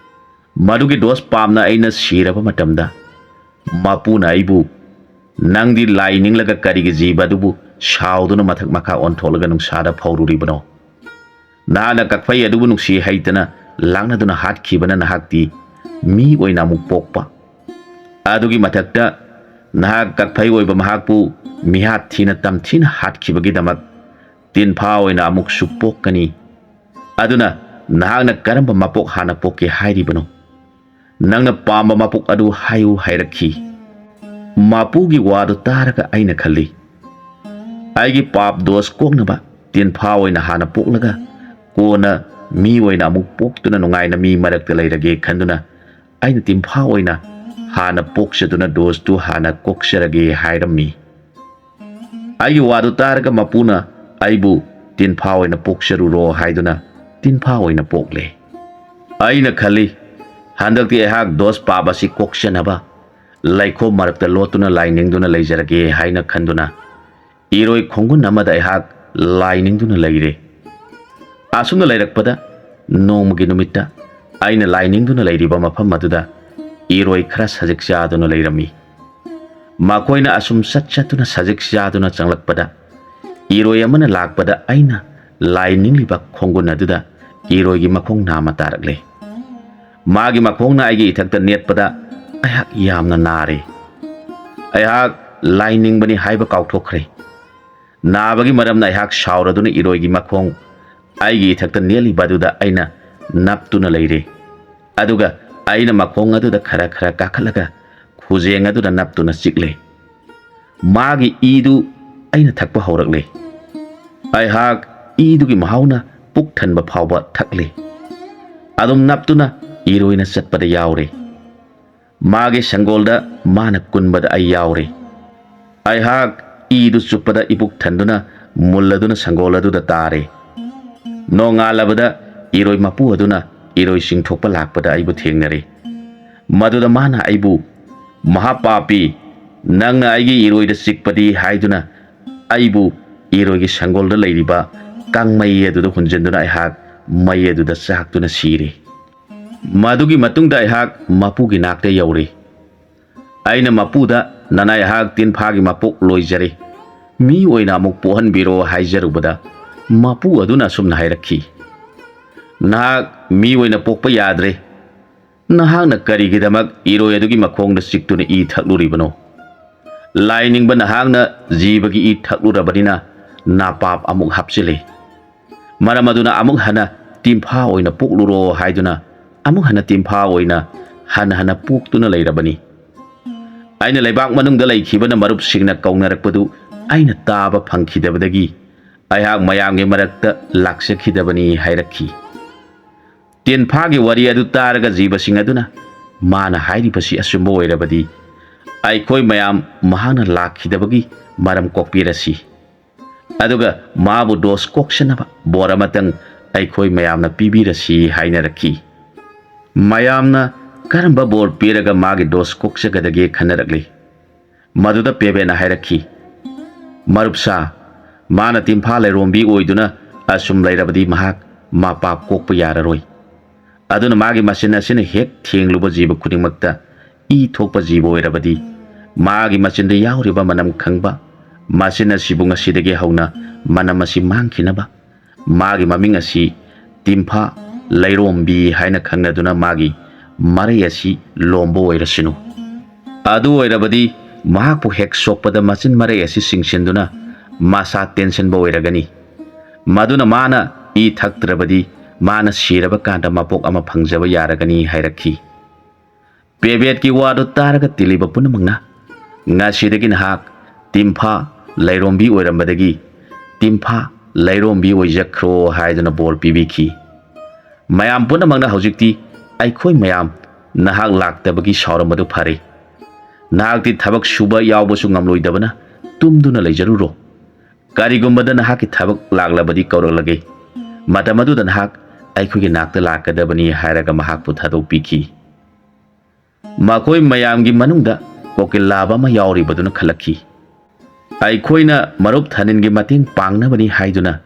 ꯃꯗꯨꯒꯤ ꯗꯣꯁ ꯄꯥꯞꯅ ꯑꯩꯅ ꯁꯤꯔꯕ ꯃꯇꯝꯗ ꯃꯄꯨꯅ ꯑꯩꯕꯨ, "ꯅꯪꯗꯤ ꯂꯥꯏ ꯅꯤꯡꯂꯒ ꯀꯔꯤꯒꯤ ꯖꯤꯕ ꯑꯗꯨꯕꯨ ꯁꯥꯎꯗꯨꯅ ꯃꯊꯛ ꯃꯈꯥ ꯑꯣꯟꯊꯣꯛꯂꯒ ꯅꯨꯡꯁꯥꯗ ꯐꯧꯔꯨꯔꯤꯕꯅꯣ? ꯅꯍꯥꯛꯅ ꯀꯛꯐꯩ ꯑꯗꯨꯕꯨ ꯅꯨꯡꯁꯤ ꯍꯩꯇꯅ ꯂꯥꯛꯅꯗꯨꯅ ꯍꯥꯠꯈꯤꯕꯅ ꯅꯍꯥꯛꯇꯤ ꯃꯤ ꯑꯣꯏꯅ ꯑꯃꯨꯛ ꯄꯣꯛꯄ꯫ ꯑꯗꯨꯒꯤ ꯃꯊꯛꯇ ꯅꯍꯥꯛ ꯀꯛꯐꯩ ꯑꯣꯏꯕ ꯃꯍꯥꯛꯄꯨ ꯃꯤꯍꯥꯠ ꯊꯤꯅ ꯇꯝꯊꯤꯅ ꯍꯥꯠꯈꯤꯕꯒꯤꯗꯃꯛ ꯇꯤꯟꯐꯥ ꯑꯣꯏꯅ ꯑꯃꯨꯛꯁꯨ ꯄꯣꯛꯀꯅꯤ꯫ ꯑꯗꯨꯅ ꯅꯍꯥꯛꯅ ꯀꯔꯝꯕ ꯃꯄꯣꯛ ꯍꯥꯟꯅ ꯄꯣꯛꯀꯦ ꯍꯥꯏꯔꯤꯕꯅꯣ? ꯅꯪꯅ ꯄꯥꯝꯕ ꯃꯄꯣꯛ ꯑꯗꯨ ꯍꯥꯏꯌꯨ" ꯍꯥꯏꯔꯛꯈꯤ꯫ ꯃꯄꯨꯒꯤ ꯋꯥꯗꯨ ꯇꯥꯔꯒ ꯑꯩꯅ ꯈꯜꯂꯤ, ꯑꯩꯒꯤ ꯄꯥꯞ ꯗꯣꯁ ꯀꯣꯛꯅꯕ ꯇꯤꯟꯐꯥ ꯑꯣꯏꯅ ꯍꯥꯟꯅ ꯄꯣꯛꯂꯒ ꯀꯣꯟꯅ ꯃꯤ ꯑꯣꯏꯅ ꯑꯃꯨꯛ ꯄꯣꯛꯇꯨꯅ ꯅꯨꯡꯉꯥꯏꯅ ꯃꯤ ꯃꯔꯛꯇ ꯂꯩꯔꯒꯦ ꯈꯟꯗꯨꯅ ꯑꯩꯅ ꯇꯤꯟꯐꯥ ꯑꯣꯏꯅ ꯍꯥꯟꯅ ꯄꯣꯛꯆꯗꯨꯅ ꯗꯣꯁꯇꯨ ꯍꯥꯟꯅ ꯀꯣꯛꯆꯔꯒꯦ ꯍꯥꯏꯔꯝꯃꯤ꯫ ꯑꯩꯒꯤ ꯋꯥꯗꯨ ꯇꯥꯔꯒ ꯃꯄꯨꯅ ꯑꯩꯕꯨ ꯇꯤꯟꯐꯥ ꯑꯣꯏꯅ ꯄꯣꯛꯆꯔꯨꯔꯣ ꯍꯥꯏꯗꯨꯅ ꯇꯤꯟꯐꯥ ꯑꯣꯏꯅ ꯄꯣꯛꯂꯦ꯫ ꯑꯩꯅ ꯈꯜꯂꯤ, ꯍꯟꯗꯛꯇꯤ ꯑꯩꯍꯥꯛ ꯗꯣꯁ ꯄꯥꯞ ꯑꯁꯤ ꯀꯣꯛꯆꯅꯕ ꯂꯩꯈꯣꯝ ꯃꯔꯛꯇ ꯂꯣꯠꯇꯨꯅ ꯂꯥꯏ ꯅꯤꯡꯗꯨꯅ ꯂꯩꯖꯔꯒꯦ ꯍꯥꯏꯅ ꯈꯟꯗꯨꯅ ꯏꯔꯣꯏ ꯈꯣꯡꯒꯨꯟ ꯑꯃꯗ ꯑꯩꯍꯥꯛ ꯂꯥꯏ ꯅꯤꯡꯗꯨꯅ ꯂꯩꯔꯦ꯫ ꯑꯁꯨꯝꯅ ꯂꯩꯔꯛꯄꯗ ꯅꯣꯡꯃꯒꯤ ꯅꯨꯃꯤꯠꯇ ꯑꯩꯅ ꯂꯥꯏ ꯅꯤꯡꯗꯨꯅ ꯂꯩꯔꯤꯕ ꯃꯐꯝ ꯑꯗꯨꯗ ꯏꯔꯣꯏ ꯈꯔ ꯁꯖꯤꯛ ꯆꯥꯗꯨꯅ ꯂꯩꯔꯝꯃꯤ꯫ ꯃꯈꯣꯏꯅ ꯑꯁꯨꯝ ꯆꯠ ꯆꯠꯇꯨꯅ ꯁꯖꯤꯛ ꯆꯥꯗꯨꯅ ꯆꯪꯂꯛꯄꯗ, ꯏꯔꯣꯏ ꯑꯃꯅ ꯂꯥꯛꯄꯗ ꯑꯩꯅ ꯂꯥꯏ ꯅꯤꯡꯂꯤꯕ ꯈꯣꯡꯒꯨꯟ ꯑꯗꯨꯗ ꯏꯔꯣꯏꯒꯤ ꯃꯈꯣꯡ ꯅꯥꯝꯃ ꯇꯥꯔꯛꯂꯦ꯫ ꯃꯥꯒꯤ ꯃꯈꯣꯡꯅ ꯑꯩꯒꯤ ꯏꯊꯛꯇ ꯅꯦꯠꯄꯗ ꯑꯩꯍꯥꯛ ꯌꯥꯝꯅ ꯅꯥꯔꯦ꯫ ꯑꯩꯍꯥꯛ ꯂꯥꯏ ꯅꯤꯡꯕꯅꯤ ꯍꯥꯏꯕ ꯀꯥꯎꯊꯣꯛꯈ꯭ꯔꯦ꯫ ꯅꯥꯕꯒꯤ ꯃꯔꯝꯅ ꯑꯩꯍꯥꯛ ꯁꯥꯎꯔꯗꯨꯅ ꯏꯔꯣꯏꯒꯤ ꯃꯈꯣꯡ ꯑꯩꯒꯤ ꯏꯊꯛꯇ ꯅꯦꯠꯂꯤꯕ ꯑꯗꯨꯗ ꯑꯩꯅ ꯅꯞꯇꯨꯅ ꯂꯩꯔꯦ꯫ ꯑꯗꯨꯒ ꯑꯩꯅ ꯃꯈꯣꯡ ꯑꯗꯨꯗ ꯈꯔ ꯈꯔ ꯀꯥꯈꯠꯂꯒ ꯈꯨꯖꯦꯡ ꯑꯗꯨꯗ ꯅꯞꯇꯨꯅ ꯆꯤꯛꯂꯦ꯫ ꯃꯥꯒꯤ ꯏꯗꯨ ꯑꯩꯅ ꯊꯛꯄ ꯍꯧꯔꯛꯂꯦ꯫ ꯑꯩꯍꯥꯛ ꯏꯗꯨꯒꯤ ꯃꯍꯥꯎꯅ ꯄꯨꯛ ꯊꯟꯕ ꯐꯥꯎꯕ ꯊꯛꯂꯦ꯫ ꯑꯗꯨꯝ ꯅꯞꯇꯨꯅ ꯏꯔꯣꯏꯅ ꯆꯠꯄꯗ ꯌꯥꯎꯔꯦ꯫ ꯃꯥꯒꯤ ꯁꯪꯒꯣꯜꯗ ꯃꯥꯅ ꯀꯨꯟꯕꯗ ꯑꯩ ꯌꯥꯎꯔꯦ꯫ ꯑꯩꯍꯥꯛ ꯏꯗꯨ ꯆꯨꯞꯄꯗ ꯏꯄꯨꯛ ꯊꯟꯗꯨꯅ ꯃꯨꯜꯂꯗꯨꯅ ꯁꯪꯒꯣꯜ ꯑꯗꯨꯗ ꯇꯥꯔꯦ꯫ ꯅꯣꯡꯉꯥꯜꯂꯕꯗ ꯏꯔꯣꯏ ꯃꯄꯨ ꯑꯗꯨꯅ ꯏꯔꯣꯏ ꯆꯤꯡꯊꯣꯛꯄ ꯂꯥꯛꯄꯗ ꯑꯩꯕꯨ ꯊꯦꯡꯅꯔꯦ꯫ ꯃꯗꯨꯗ ꯃꯥꯅ ꯑꯩꯕꯨ, "ꯃꯍꯥꯄꯥꯄꯤ, ꯅꯪꯅ ꯑꯩꯒꯤ ꯏꯔꯣꯏꯗ ꯆꯤꯛꯄꯗꯤ" ꯍꯥꯏꯗꯨꯅ ꯑꯩꯕꯨ ꯏꯔꯣꯏꯒꯤ ꯁꯪꯒꯣꯜꯗ ꯂꯩꯔꯤꯕ ꯀꯥꯡꯃꯩ ꯑꯗꯨꯗ ꯍꯨꯟꯖꯤꯟꯗꯨꯅ ꯑꯩꯍꯥꯛ ꯃꯩ ꯑꯗꯨꯗ ꯆꯥꯛꯇꯨꯅ ꯁꯤꯔꯦ꯫ ꯃꯗꯨꯒꯤ ꯃꯇꯨꯡꯗ ꯑꯩꯍꯥꯛ ꯃꯄꯨꯒꯤ ꯅꯥꯛꯇ ꯌꯧꯔꯦ꯫ ꯑꯩꯅ ꯃꯄꯨꯗ, "ꯅꯅꯥꯏ ꯑꯩꯍꯥꯛ ꯇꯤꯟꯐꯥꯒꯤ ꯃꯄꯣꯛ ꯂꯣꯏꯖꯔꯦ, ꯃꯤ ꯑꯣꯏꯅ ꯑꯃꯨꯛ ꯄꯣꯛꯍꯟꯕꯤꯔꯣ" ꯍꯥꯏꯖꯔꯨꯕꯗ, ꯃꯄꯨ ꯑꯗꯨꯅ ꯑꯁꯨꯝꯅ ꯍꯥꯏꯔꯛꯈꯤ, "ꯅꯍꯥꯛ ꯃꯤ ꯑꯣꯏꯅ ꯄꯣꯛꯄ ꯌꯥꯗ꯭ꯔꯦ꯫ ꯅꯍꯥꯛꯅ ꯀꯔꯤꯒꯤꯗꯃꯛ ꯏꯔꯣꯏ ꯑꯗꯨꯒꯤ ꯃꯈꯣꯡꯗ ꯆꯤꯛꯇꯨꯅ ꯏ ꯊꯛꯂꯨꯔꯤꯕꯅꯣ? ꯂꯥꯏ ꯅꯤꯡꯕ ꯅꯍꯥꯛꯅ ꯖꯤꯕꯒꯤ ꯏ ꯊꯛꯂꯨꯔꯕꯅꯤꯅ ꯅꯥꯄꯥꯞ ꯑꯃꯨꯛ ꯍꯥꯞꯆꯤꯜꯂꯦ꯫ ꯃꯔꯝ ꯑꯗꯨꯅ ꯑꯃꯨꯛ ꯍꯟꯅ ꯇꯤꯟꯐꯥ ꯑꯣꯏꯅ ꯄꯣꯛꯂꯨꯔꯣ" ꯍꯥꯏꯗꯨꯅ ꯑꯃꯨꯛ ꯍꯟꯅ ꯇꯤꯟꯐꯥ ꯑꯣꯏꯅ ꯍꯟꯅ ꯍꯟꯅ ꯄꯣꯛꯇꯨꯅ ꯂꯩꯔꯕꯅꯤ꯫ ꯑꯩꯅ ꯂꯩꯕꯥꯛ ꯃꯅꯨꯡꯗ ꯂꯩꯈꯤꯕꯅ ꯃꯔꯨꯞꯁꯤꯡꯅ ꯀꯧꯅꯔꯛꯄꯗꯨ ꯑꯩꯅ ꯇꯥꯕ ꯐꯪꯈꯤꯗꯕꯗꯒꯤ ꯑꯩꯍꯥꯛ ꯃꯌꯥꯝꯒꯤ ꯃꯔꯛꯇ ꯂꯥꯛꯆꯈꯤꯗꯕꯅꯤ ꯍꯥꯏꯔꯛꯈꯤ꯫ ꯇꯤꯟꯐꯥꯒꯤ ꯋꯥꯔꯤ ꯑꯗꯨ ꯇꯥꯔꯒ ꯖꯤꯕꯁꯤꯡ ꯑꯗꯨꯅ, "ꯃꯥꯅ ꯍꯥꯏꯔꯤꯕꯁꯤ ꯑꯆꯨꯝꯕ ꯑꯣꯏꯔꯕꯗꯤ ꯑꯩꯈꯣꯏ ꯃꯌꯥꯝ ꯃꯍꯥꯛꯅ ꯂꯥꯛꯈꯤꯗꯕꯒꯤ ꯃꯔꯝ ꯀꯣꯛꯄꯤꯔꯁꯤ꯫ ꯑꯗꯨꯒ ꯃꯥꯕꯨ ꯗꯣꯁ ꯀꯣꯛꯆꯅꯕ ꯕꯣꯔ ꯑꯃꯇꯪ ꯑꯩꯈꯣꯏ ꯃꯌꯥꯝꯅ ꯄꯤꯕꯤꯔꯁꯤ" ꯍꯥꯏꯅꯔꯛꯈꯤ꯫ ꯃꯌꯥꯝꯅ ꯀꯔꯝꯕ ꯕꯣꯔ ꯄꯤꯔꯒ ꯃꯥꯒꯤ ꯗꯣꯁ ꯀꯣꯛꯆꯒꯗꯒꯦ ꯈꯟꯅꯔꯛꯂꯤ꯫ ꯃꯗꯨꯗ ꯄꯦꯕꯦꯅ ꯍꯥꯏꯔꯛꯈꯤ, "ꯃꯔꯨꯞꯁꯥ, ꯃꯥꯅ ꯇꯤꯟꯐꯥ ꯂꯩꯔꯣꯝꯕꯤ ꯑꯣꯏꯗꯨꯅ ꯑꯁꯨꯝ ꯂꯩꯔꯕꯗꯤ ꯃꯍꯥꯛ ꯃꯄꯥꯞ ꯀꯣꯛꯄ ꯌꯥꯔꯔꯣꯏ꯫ ꯑꯗꯨꯅ ꯃꯥꯒꯤ ꯃꯆꯤꯟ ꯑꯁꯤꯅ ꯍꯦꯛ ꯊꯦꯡꯂꯨꯕ ꯖꯤꯕ ꯈꯨꯗꯤꯡꯃꯛꯇ ꯏ ꯊꯣꯛꯄ ꯖꯤꯕ ꯑꯣꯏꯔꯕꯗꯤ ꯃꯥꯒꯤ ꯃꯆꯤꯟꯗ ꯌꯥꯎꯔꯤꯕ ꯃꯅꯝ ꯈꯪꯕ ꯃꯆꯤꯟ ꯑꯁꯤꯕꯨ ꯉꯁꯤꯗꯒꯤ ꯍꯧꯅ ꯃꯅꯝ ꯑꯁꯤ ꯃꯥꯡꯈꯤꯅꯕ ꯃꯥꯒꯤ ꯃꯃꯤꯡ ꯑꯁꯤ ꯇꯤꯝꯐꯥ ꯂꯩꯔꯣꯝꯕꯤ ꯍꯥꯏꯅ ꯈꯪꯅꯗꯨꯅ ꯃꯥꯒꯤ ꯃꯔꯩ ꯑꯁꯤ ꯂꯣꯝꯕ ꯑꯣꯏꯔꯁꯅꯨ꯫ ꯑꯗꯨ ꯑꯣꯏꯔꯕꯗꯤ ꯃꯍꯥꯛꯄꯨ ꯍꯦꯛ ꯁꯣꯛꯄꯗ ꯃꯆꯤꯟ ꯃꯔꯩ ꯑꯁꯤ ꯆꯤꯡꯁꯤꯟꯗꯨꯅ ꯃꯁꯥ ꯇꯦꯟꯁꯤꯟꯕ ꯑꯣꯏꯔꯒꯅꯤ꯫ ꯃꯗꯨꯅ ꯃꯥꯅ ꯏ ꯊꯛꯇ꯭ꯔꯕꯗꯤ ꯃꯥꯅ ꯁꯤꯔꯕ ꯀꯥꯟꯗ ꯃꯄꯣꯛ ꯑꯃ ꯐꯪꯖꯕ ꯌꯥꯔꯒꯅꯤ ꯍꯥꯏꯔꯛꯈꯤ꯫ ꯄꯦꯕꯦꯠꯀꯤ ꯋꯥꯗꯨ ꯇꯥꯔꯒ ꯇꯤꯜꯂꯤꯕ ꯄꯨꯝꯅꯃꯛꯅ, "ꯉꯁꯤꯗꯒꯤ ꯅꯍꯥꯛ ꯇꯤꯝꯐꯥ ꯂꯩꯔꯣꯝꯕꯤ ꯑꯣꯏꯔꯝꯕꯗꯒꯤ ꯇꯤꯝꯐꯥ ꯂꯩꯔꯣꯝꯕꯤ ꯑꯣꯏꯖꯈ꯭ꯔꯣ" ꯍꯥꯏꯗꯨꯅ ꯕꯣꯔ ꯄꯤꯕꯤꯈꯤ꯫ ꯃꯌꯥꯝ ꯄꯨꯝꯅꯃꯛꯅ ꯍꯧꯖꯤꯛꯇꯤ, "ꯑꯩꯈꯣꯏ ꯃꯌꯥꯝ ꯅꯍꯥꯛ ꯂꯥꯛꯇꯕꯒꯤ ꯁꯥꯎꯔꯝꯕꯗꯨ ꯐꯔꯦ꯫ ꯅꯍꯥꯛꯇꯤ ꯊꯕꯛ ꯁꯨꯕ ꯌꯥꯎꯕꯁꯨ ꯉꯝꯂꯣꯏꯗꯕꯅ ꯇꯨꯝꯗꯨꯅ ꯂꯩꯖꯔꯨꯔꯣ꯫ ꯀꯔꯤꯒꯨꯝꯕꯗ ꯅꯍꯥꯛꯀꯤ ꯊꯕꯛ ꯂꯥꯛꯂꯕꯗꯤ ꯀꯧꯔꯛꯂꯒꯦ꯫ ꯃꯇꯝ ꯑꯗꯨꯗ ꯅꯍꯥꯛ ꯑꯩꯈꯣꯏꯒꯤ ꯅꯥꯛꯇ ꯂꯥꯛꯀꯗꯕꯅꯤ" ꯍꯥꯏꯔꯒ ꯃꯍꯥꯛꯄꯨ ꯊꯥꯗꯣꯛꯄꯤꯈꯤ꯫ ꯃꯈꯣꯏ ꯃꯌꯥꯝꯒꯤ ꯃꯅꯨꯡꯗ ꯀꯣꯀꯤꯜꯂꯥꯕ ꯑꯃ ꯌꯥꯎꯔꯤꯕꯗꯨꯅ ꯈꯜꯂꯛꯈꯤ, "ꯑꯩꯈꯣꯏꯅ ꯃꯔꯨꯞ ꯊꯥꯅꯤꯟꯒꯤ ꯃꯇꯦꯡ ꯄꯥꯡꯅꯕꯅꯤ ꯍꯥꯏꯗꯨꯅ,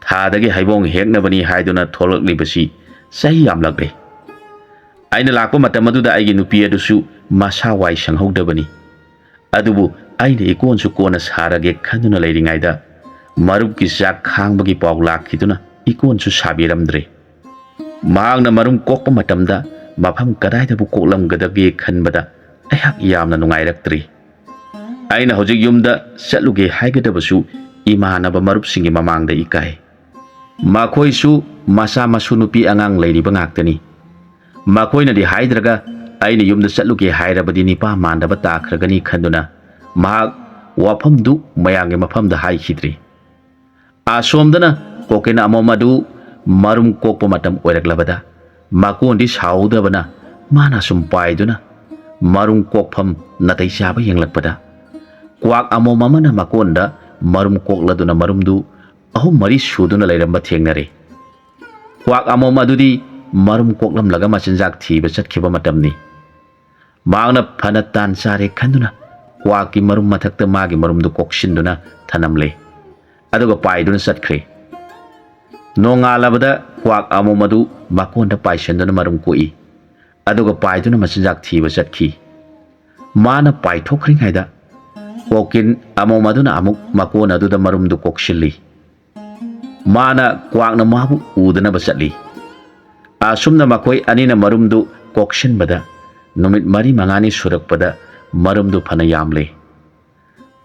ꯊꯥꯗꯒꯤ ꯍꯩꯕꯣꯡ ꯍꯦꯛꯅꯕꯅꯤ ꯍꯥꯏꯗꯨꯅ ꯊꯣꯛꯂꯛꯂꯤꯕꯁꯤ ꯆꯍꯤ ꯌꯥꯝꯂꯛꯂꯦ꯫ ꯑꯩꯅ ꯂꯥꯛꯄ ꯃꯇꯝ ꯑꯗꯨꯗ ꯑꯩꯒꯤ ꯅꯨꯄꯤ ꯑꯗꯨꯁꯨ ꯃꯁꯥ ꯋꯥꯏ ꯁꯪꯍꯧꯗꯕꯅꯤ꯫ ꯑꯗꯨꯕꯨ ꯑꯩꯅ ꯏꯀꯣꯟꯁꯨ ꯀꯣꯟꯅ ꯁꯥꯔꯒꯦ ꯈꯟꯗꯨꯅ ꯂꯩꯔꯤꯉꯩꯗ ꯃꯔꯨꯞꯀꯤ ꯆꯥꯛ ꯈꯥꯡꯕꯒꯤ ꯄꯥꯎ ꯂꯥꯛꯈꯤꯗꯨꯅ ꯏꯀꯣꯟꯁꯨ ꯁꯥꯕꯤꯔꯝꯗ꯭ꯔꯦ꯫ ꯃꯍꯥꯛꯅ ꯃꯔꯨꯝ ꯀꯣꯛꯄ ꯃꯇꯝꯗ ꯃꯐꯝ ꯀꯗꯥꯏꯗꯕꯨ ꯀꯣꯛꯂꯝꯒꯗꯒꯦ ꯈꯟꯕꯗ ꯑꯩꯍꯥꯛ ꯌꯥꯝꯅ ꯅꯨꯡꯉꯥꯏꯔꯛꯇ꯭ꯔꯤ꯫ ꯑꯩꯅ ꯍꯧꯖꯤꯛ ꯌꯨꯝꯗ ꯆꯠꯂꯨꯒꯦ ꯍꯥꯏꯒꯗꯕꯁꯨ ꯏꯃꯥꯟꯅꯕ ꯃꯔꯨꯞꯁꯤꯡꯒꯤ ꯃꯃꯥꯡꯗ ꯏꯀꯥꯏ꯫ ꯃꯈꯣꯏꯁꯨ ꯃꯆꯥ ꯃꯁꯨ ꯅꯨꯄꯤ ꯑꯉꯥꯡ ꯂꯩꯔꯤꯕ ꯉꯥꯛꯇꯅꯤ꯫ ꯃꯈꯣꯏꯅꯗꯤ ꯍꯥꯏꯗ꯭ꯔꯒ ꯑꯩꯅ ꯌꯨꯝꯗ ꯆꯠꯂꯨꯒꯦ ꯍꯥꯏꯔꯕꯗꯤ ꯅꯤꯄꯥ ꯃꯥꯟꯗꯕ ꯇꯥꯈ꯭ꯔꯒꯅꯤ ꯈꯟꯗꯨꯅ ꯃꯍꯥꯛ ꯋꯥꯐꯝꯗꯨ ꯃꯌꯥꯝꯒꯤ ꯃꯐꯝꯗ ꯍꯥꯏꯈꯤꯗ꯭ꯔꯤ꯫ ꯑꯁꯣꯝꯗꯅ ꯀꯣꯀꯤꯜ ꯑꯃꯣꯝ ꯑꯗꯨ ꯃꯔꯨꯝ ꯀꯣꯛꯄ ꯃꯇꯝ ꯑꯣꯏꯔꯛꯂꯕꯗ ꯃꯀꯣꯟꯗꯤ ꯁꯥꯍꯧꯗꯕꯅ ꯃꯥꯅ ꯁꯨꯝ ꯄꯥꯏꯗꯨꯅ ꯃꯔꯨꯝ ꯀꯣꯛꯐꯝ ꯅꯥꯇꯩ ꯆꯥꯕ ꯌꯦꯡꯂꯛꯄꯗ ꯀ꯭ꯋꯥꯛ ꯑꯃꯣꯝ ꯑꯃꯅ ꯃꯀꯣꯟꯗ ꯃꯔꯨꯝ ꯀꯣꯛꯂꯗꯨꯅ ꯃꯔꯨꯝꯗꯨ ꯑꯍꯨꯝ ꯃꯔꯤ ꯁꯨꯗꯨꯅ ꯂꯩꯔꯝꯕ ꯊꯦꯡꯅꯔꯦ꯫ ꯀ꯭ꯋꯥꯛ ꯑꯃꯣꯝ ꯑꯗꯨꯗꯤ ꯃꯔꯨꯝ ꯀꯣꯛꯂꯝꯂꯒ ꯃꯆꯤꯟꯖꯥꯛ ꯊꯤꯕ ꯆꯠꯈꯤꯕ ꯃꯇꯝꯅꯤ꯫ ꯃꯍꯥꯛꯅ ꯐꯅ ꯇꯥꯟ ꯆꯥꯔꯦ ꯈꯟꯗꯨꯅ ꯀ꯭ꯋꯥꯛꯀꯤ ꯃꯔꯨꯝ ꯃꯊꯛꯇ ꯃꯥꯒꯤ ꯃꯔꯨꯝꯗꯨ ꯀꯣꯛꯁꯤꯟꯗꯨꯅ ꯊꯅꯝꯂꯦ꯫ ꯑꯗꯨꯒ ꯄꯥꯏꯗꯨꯅ ꯆꯠꯈ꯭ꯔꯦ꯫ ꯅꯣꯡꯉꯥꯜꯂꯕꯗ ꯀ꯭ꯋꯥꯛ ꯑꯃꯣꯝ ꯑꯗꯨ ꯃꯀꯣꯟꯗ ꯄꯥꯏꯁꯤꯟꯗꯨꯅ ꯃꯔꯨꯝ ꯀꯣꯛꯏ꯫ ꯑꯗꯨꯒ ꯄꯥꯏꯗꯨꯅ ꯃꯆꯤꯟꯖꯥꯛ ꯊꯤꯕ ꯆꯠꯈꯤ꯫ ꯃꯥꯅ ꯄꯥꯏꯊꯣꯛꯈ꯭ꯔꯤꯉꯩꯗ ꯀꯣꯀꯤꯟ ꯑꯃꯣꯝ ꯑꯗꯨꯅ ꯑꯃꯨꯛ ꯃꯀꯣꯟ ꯑꯗꯨꯗ ꯃꯔꯨꯝꯗꯨ ꯀꯣꯛꯁꯤꯜꯂꯤ꯫ ꯃꯥꯅ ꯀ꯭ꯋꯥꯛꯅ ꯃꯥꯕꯨ ꯎꯗꯅꯕ ꯆꯠꯂꯤ꯫ ꯑꯁꯨꯝꯅ ꯃꯈꯣꯏ ꯑꯅꯤꯅ ꯃꯔꯨꯝꯗꯨ ꯀꯣꯛꯁꯤꯟꯕꯗ ꯅꯨꯃꯤꯠ ꯃꯔꯤ ꯃꯉꯥꯅꯤ ꯁꯨꯔꯛꯄꯗ ꯃꯔꯨꯝꯗꯨ ꯐꯅ ꯌꯥꯝꯂꯦ꯫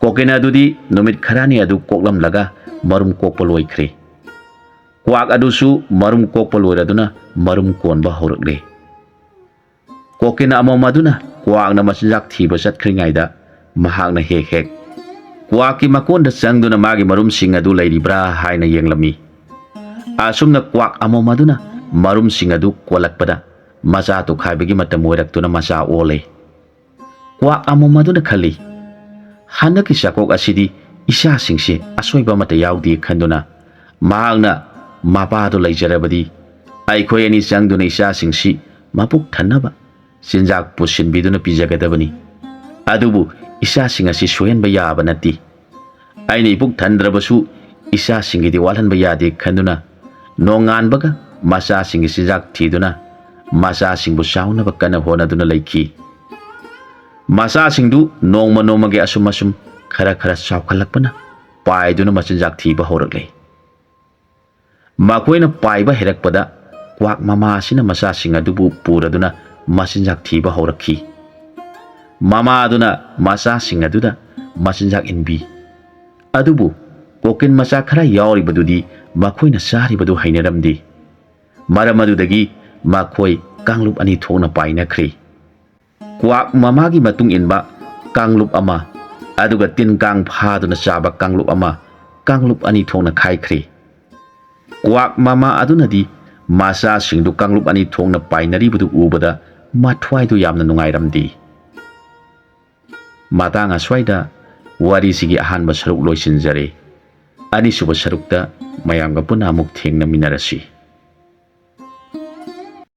ꯀꯣꯀꯤꯟ ꯑꯗꯨꯗꯤ ꯅꯨꯃꯤꯠ ꯈꯔꯅꯤ ꯑꯗꯨ ꯀꯣꯛꯂꯝꯂꯒ ꯃꯔꯨꯝ ꯀꯣꯛꯄ ꯂꯣꯏꯈ꯭ꯔꯦ꯫ ꯀ꯭ꯋꯥꯛ ꯑꯗꯨꯁꯨ ꯃꯔꯨꯝ ꯀꯣꯛꯄ ꯂꯣꯏꯔꯗꯨꯅ ꯃꯔꯨꯝ ꯀꯣꯟꯕ ꯍꯧꯔꯛꯂꯦ꯫ ꯀꯣꯀꯤꯟ ꯑꯃꯣꯝ ꯑꯗꯨꯅ ꯀ꯭ꯋꯥꯛꯅ ꯃꯆꯤꯟꯖꯥꯛ ꯊꯤꯕ ꯆꯠꯈ꯭ꯔꯤꯉꯩꯗ ꯃꯍꯥꯛꯅ ꯍꯦꯛ ꯍꯦꯛ ꯀ꯭ꯋꯥꯛꯀꯤ ꯃꯀꯣꯟꯗ ꯆꯪꯗꯨꯅ ꯃꯥꯒꯤ ꯃꯔꯨꯝꯁꯤꯡ ꯑꯗꯨ ꯂꯩꯔꯤꯕ꯭ꯔꯥ ꯍꯥꯏꯅ ꯌꯦꯡꯂꯝꯃꯤ꯫ ꯑꯁꯨꯝꯅ ꯀ꯭ꯋꯥꯛ ꯑꯃꯣꯝ ꯑꯗꯨꯅ ꯃꯔꯨꯝꯁꯤꯡ ꯑꯗꯨ ꯀꯣꯜꯂꯛꯄꯗ ꯃꯆꯥ ꯇꯨꯈꯥꯏꯕꯒꯤ ꯃꯇꯝ ꯑꯣꯏꯔꯛꯇꯨꯅ ꯃꯆꯥ ꯑꯣꯜꯂꯦ꯫ ꯀ꯭ꯋꯥꯛ ꯑꯃꯣꯝ ꯑꯗꯨꯅ ꯈꯜꯂꯤ, "ꯍꯟꯗꯛꯀꯤ ꯆꯥꯛꯀꯣꯛ ꯑꯁꯤꯗꯤ ꯏꯆꯥꯁꯤꯡꯁꯦ ꯑꯁꯣꯏꯕ ꯑꯃꯠꯇ ꯌꯥꯎꯗꯦ" ꯈꯟꯗꯨꯅ ꯃꯍꯥꯛꯅ ꯃꯄꯥꯗꯨ ꯂꯩꯖꯔꯕꯗꯤ ꯑꯩꯈꯣꯏ ꯑꯅꯤ ꯆꯪꯗꯨꯅ ꯏꯆꯥꯁꯤꯡꯁꯤ ꯃꯄꯨꯛ ꯊꯟꯅꯕ ꯆꯤꯟꯖꯥꯛ ꯄꯨꯁꯤꯟꯕꯤꯗꯨꯅ ꯄꯤꯖꯒꯗꯕꯅꯤ꯫ ꯑꯗꯨꯕꯨ ꯏꯆꯥꯁꯤꯡ ꯑꯁꯤ ꯁꯣꯏꯍꯟꯕ ꯌꯥꯕ ꯅꯠꯇꯦ꯫ ꯑꯩꯅ ꯏꯄꯨꯛ ꯊꯟꯗ꯭ꯔꯕꯁꯨ ꯏꯆꯥꯁꯤꯡꯒꯤꯗꯤ ꯋꯥꯠꯍꯟꯕ ꯌꯥꯗꯦ ꯈꯟꯗꯨꯅ ꯅꯣꯡꯉꯥꯟꯕꯒ ꯃꯆꯥꯁꯤꯡꯒꯤ ꯆꯤꯟꯖꯥꯛ ꯊꯤꯗꯨꯅ ꯃꯆꯥꯁꯤꯡꯕꯨ ꯆꯥꯎꯅꯕ ꯀꯟꯅ ꯍꯣꯠꯅꯗꯨꯅ ꯂꯩꯈꯤ꯫ ꯃꯆꯥꯁꯤꯡꯗꯨ ꯅꯣꯡꯃ ꯅꯣꯡꯃꯒꯤ ꯑꯁꯨꯝ ꯑꯁꯨꯝ ꯈꯔ ꯈꯔ ꯆꯥꯎꯈꯠꯂꯛꯄꯅ ꯄꯥꯏꯗꯨꯅ ꯃꯆꯤꯟꯖꯥꯛ ꯊꯤꯕ ꯍꯧꯔꯛꯂꯦ꯫ ꯃꯈꯣꯏꯅ ꯄꯥꯏꯕ ꯍꯩꯔꯛꯄꯗ ꯀ꯭ꯋꯥꯛ ꯃꯃꯥ ꯑꯁꯤꯅ ꯃꯆꯥꯁꯤꯡ ꯑꯗꯨꯕꯨ ꯄꯨꯔꯗꯨꯅ ꯃꯆꯤꯟꯖꯥꯛ ꯊꯤꯕ ꯍꯧꯔꯛꯈꯤ꯫ ꯃꯃꯥ ꯑꯗꯨꯅ ꯃꯆꯥꯁꯤꯡ ꯑꯗꯨꯗ ꯃꯆꯤꯟꯖꯥꯛ ꯏꯟꯕꯤ꯫ ꯑꯗꯨꯕꯨ ꯀꯣꯀꯤꯟ ꯃꯆꯥ ꯈꯔ ꯌꯥꯎꯔꯤꯕꯗꯨꯗꯤ ꯃꯈꯣꯏꯅ ꯆꯥꯔꯤꯕꯗꯨ ꯍꯩꯅꯔꯝꯗꯦ꯫ ꯃꯔꯝ ꯑꯗꯨꯗꯒꯤ ꯃꯈꯣꯏ ꯀꯥꯡꯂꯨꯞ ꯑꯅꯤ ꯊꯣꯛꯅ ꯄꯥꯏꯅꯈ꯭ꯔꯦ꯫ ꯀ꯭ꯋꯥꯛ ꯃꯃꯥꯒꯤ ꯃꯇꯨꯡ ꯏꯟꯕ ꯀꯥꯡꯂꯨꯞ ꯑꯃ, ꯑꯗꯨꯒ ꯇꯤꯟ ꯀꯥꯡ ꯐꯥꯗꯨꯅ ꯆꯥꯕ ꯀꯥꯡꯂꯨꯞ ꯑꯃ, ꯀꯥꯡꯂꯨꯞ ꯑꯅꯤ ꯊꯣꯛꯅ ꯈꯥꯏꯈ꯭ꯔꯦ꯫ ꯀ꯭ꯋꯥꯛ ꯃꯃꯥ ꯑꯗꯨꯅꯗꯤ ꯃꯆꯥꯁꯤꯡꯗꯨ ꯀꯥꯡꯂꯨꯞ ꯑꯅꯤ ꯊꯣꯛꯅ ꯄꯥꯏꯅꯔꯤꯕꯗꯨ ꯎꯕꯗ ꯃꯊ꯭ꯋꯥꯏꯗꯨ ꯌꯥꯝꯅ ꯅꯨꯡꯉꯥꯏꯔꯝꯗꯦ꯫ ꯃꯇꯥꯡ ꯑꯁ꯭ꯋꯥꯏꯗ ꯋꯥꯔꯤꯁꯤꯒꯤ ꯑꯍꯥꯟꯕ ꯁꯔꯨꯛ ꯂꯣꯏꯁꯤꯟꯖꯔꯦ꯫ ꯑꯅꯤꯁꯨꯕ ꯁꯔꯨꯛꯇ ꯃꯌꯥꯝꯒ ꯄꯨꯟꯅ ꯑꯃꯨꯛ ꯊꯦꯡꯅꯃꯤꯟꯅꯔꯁꯤ꯫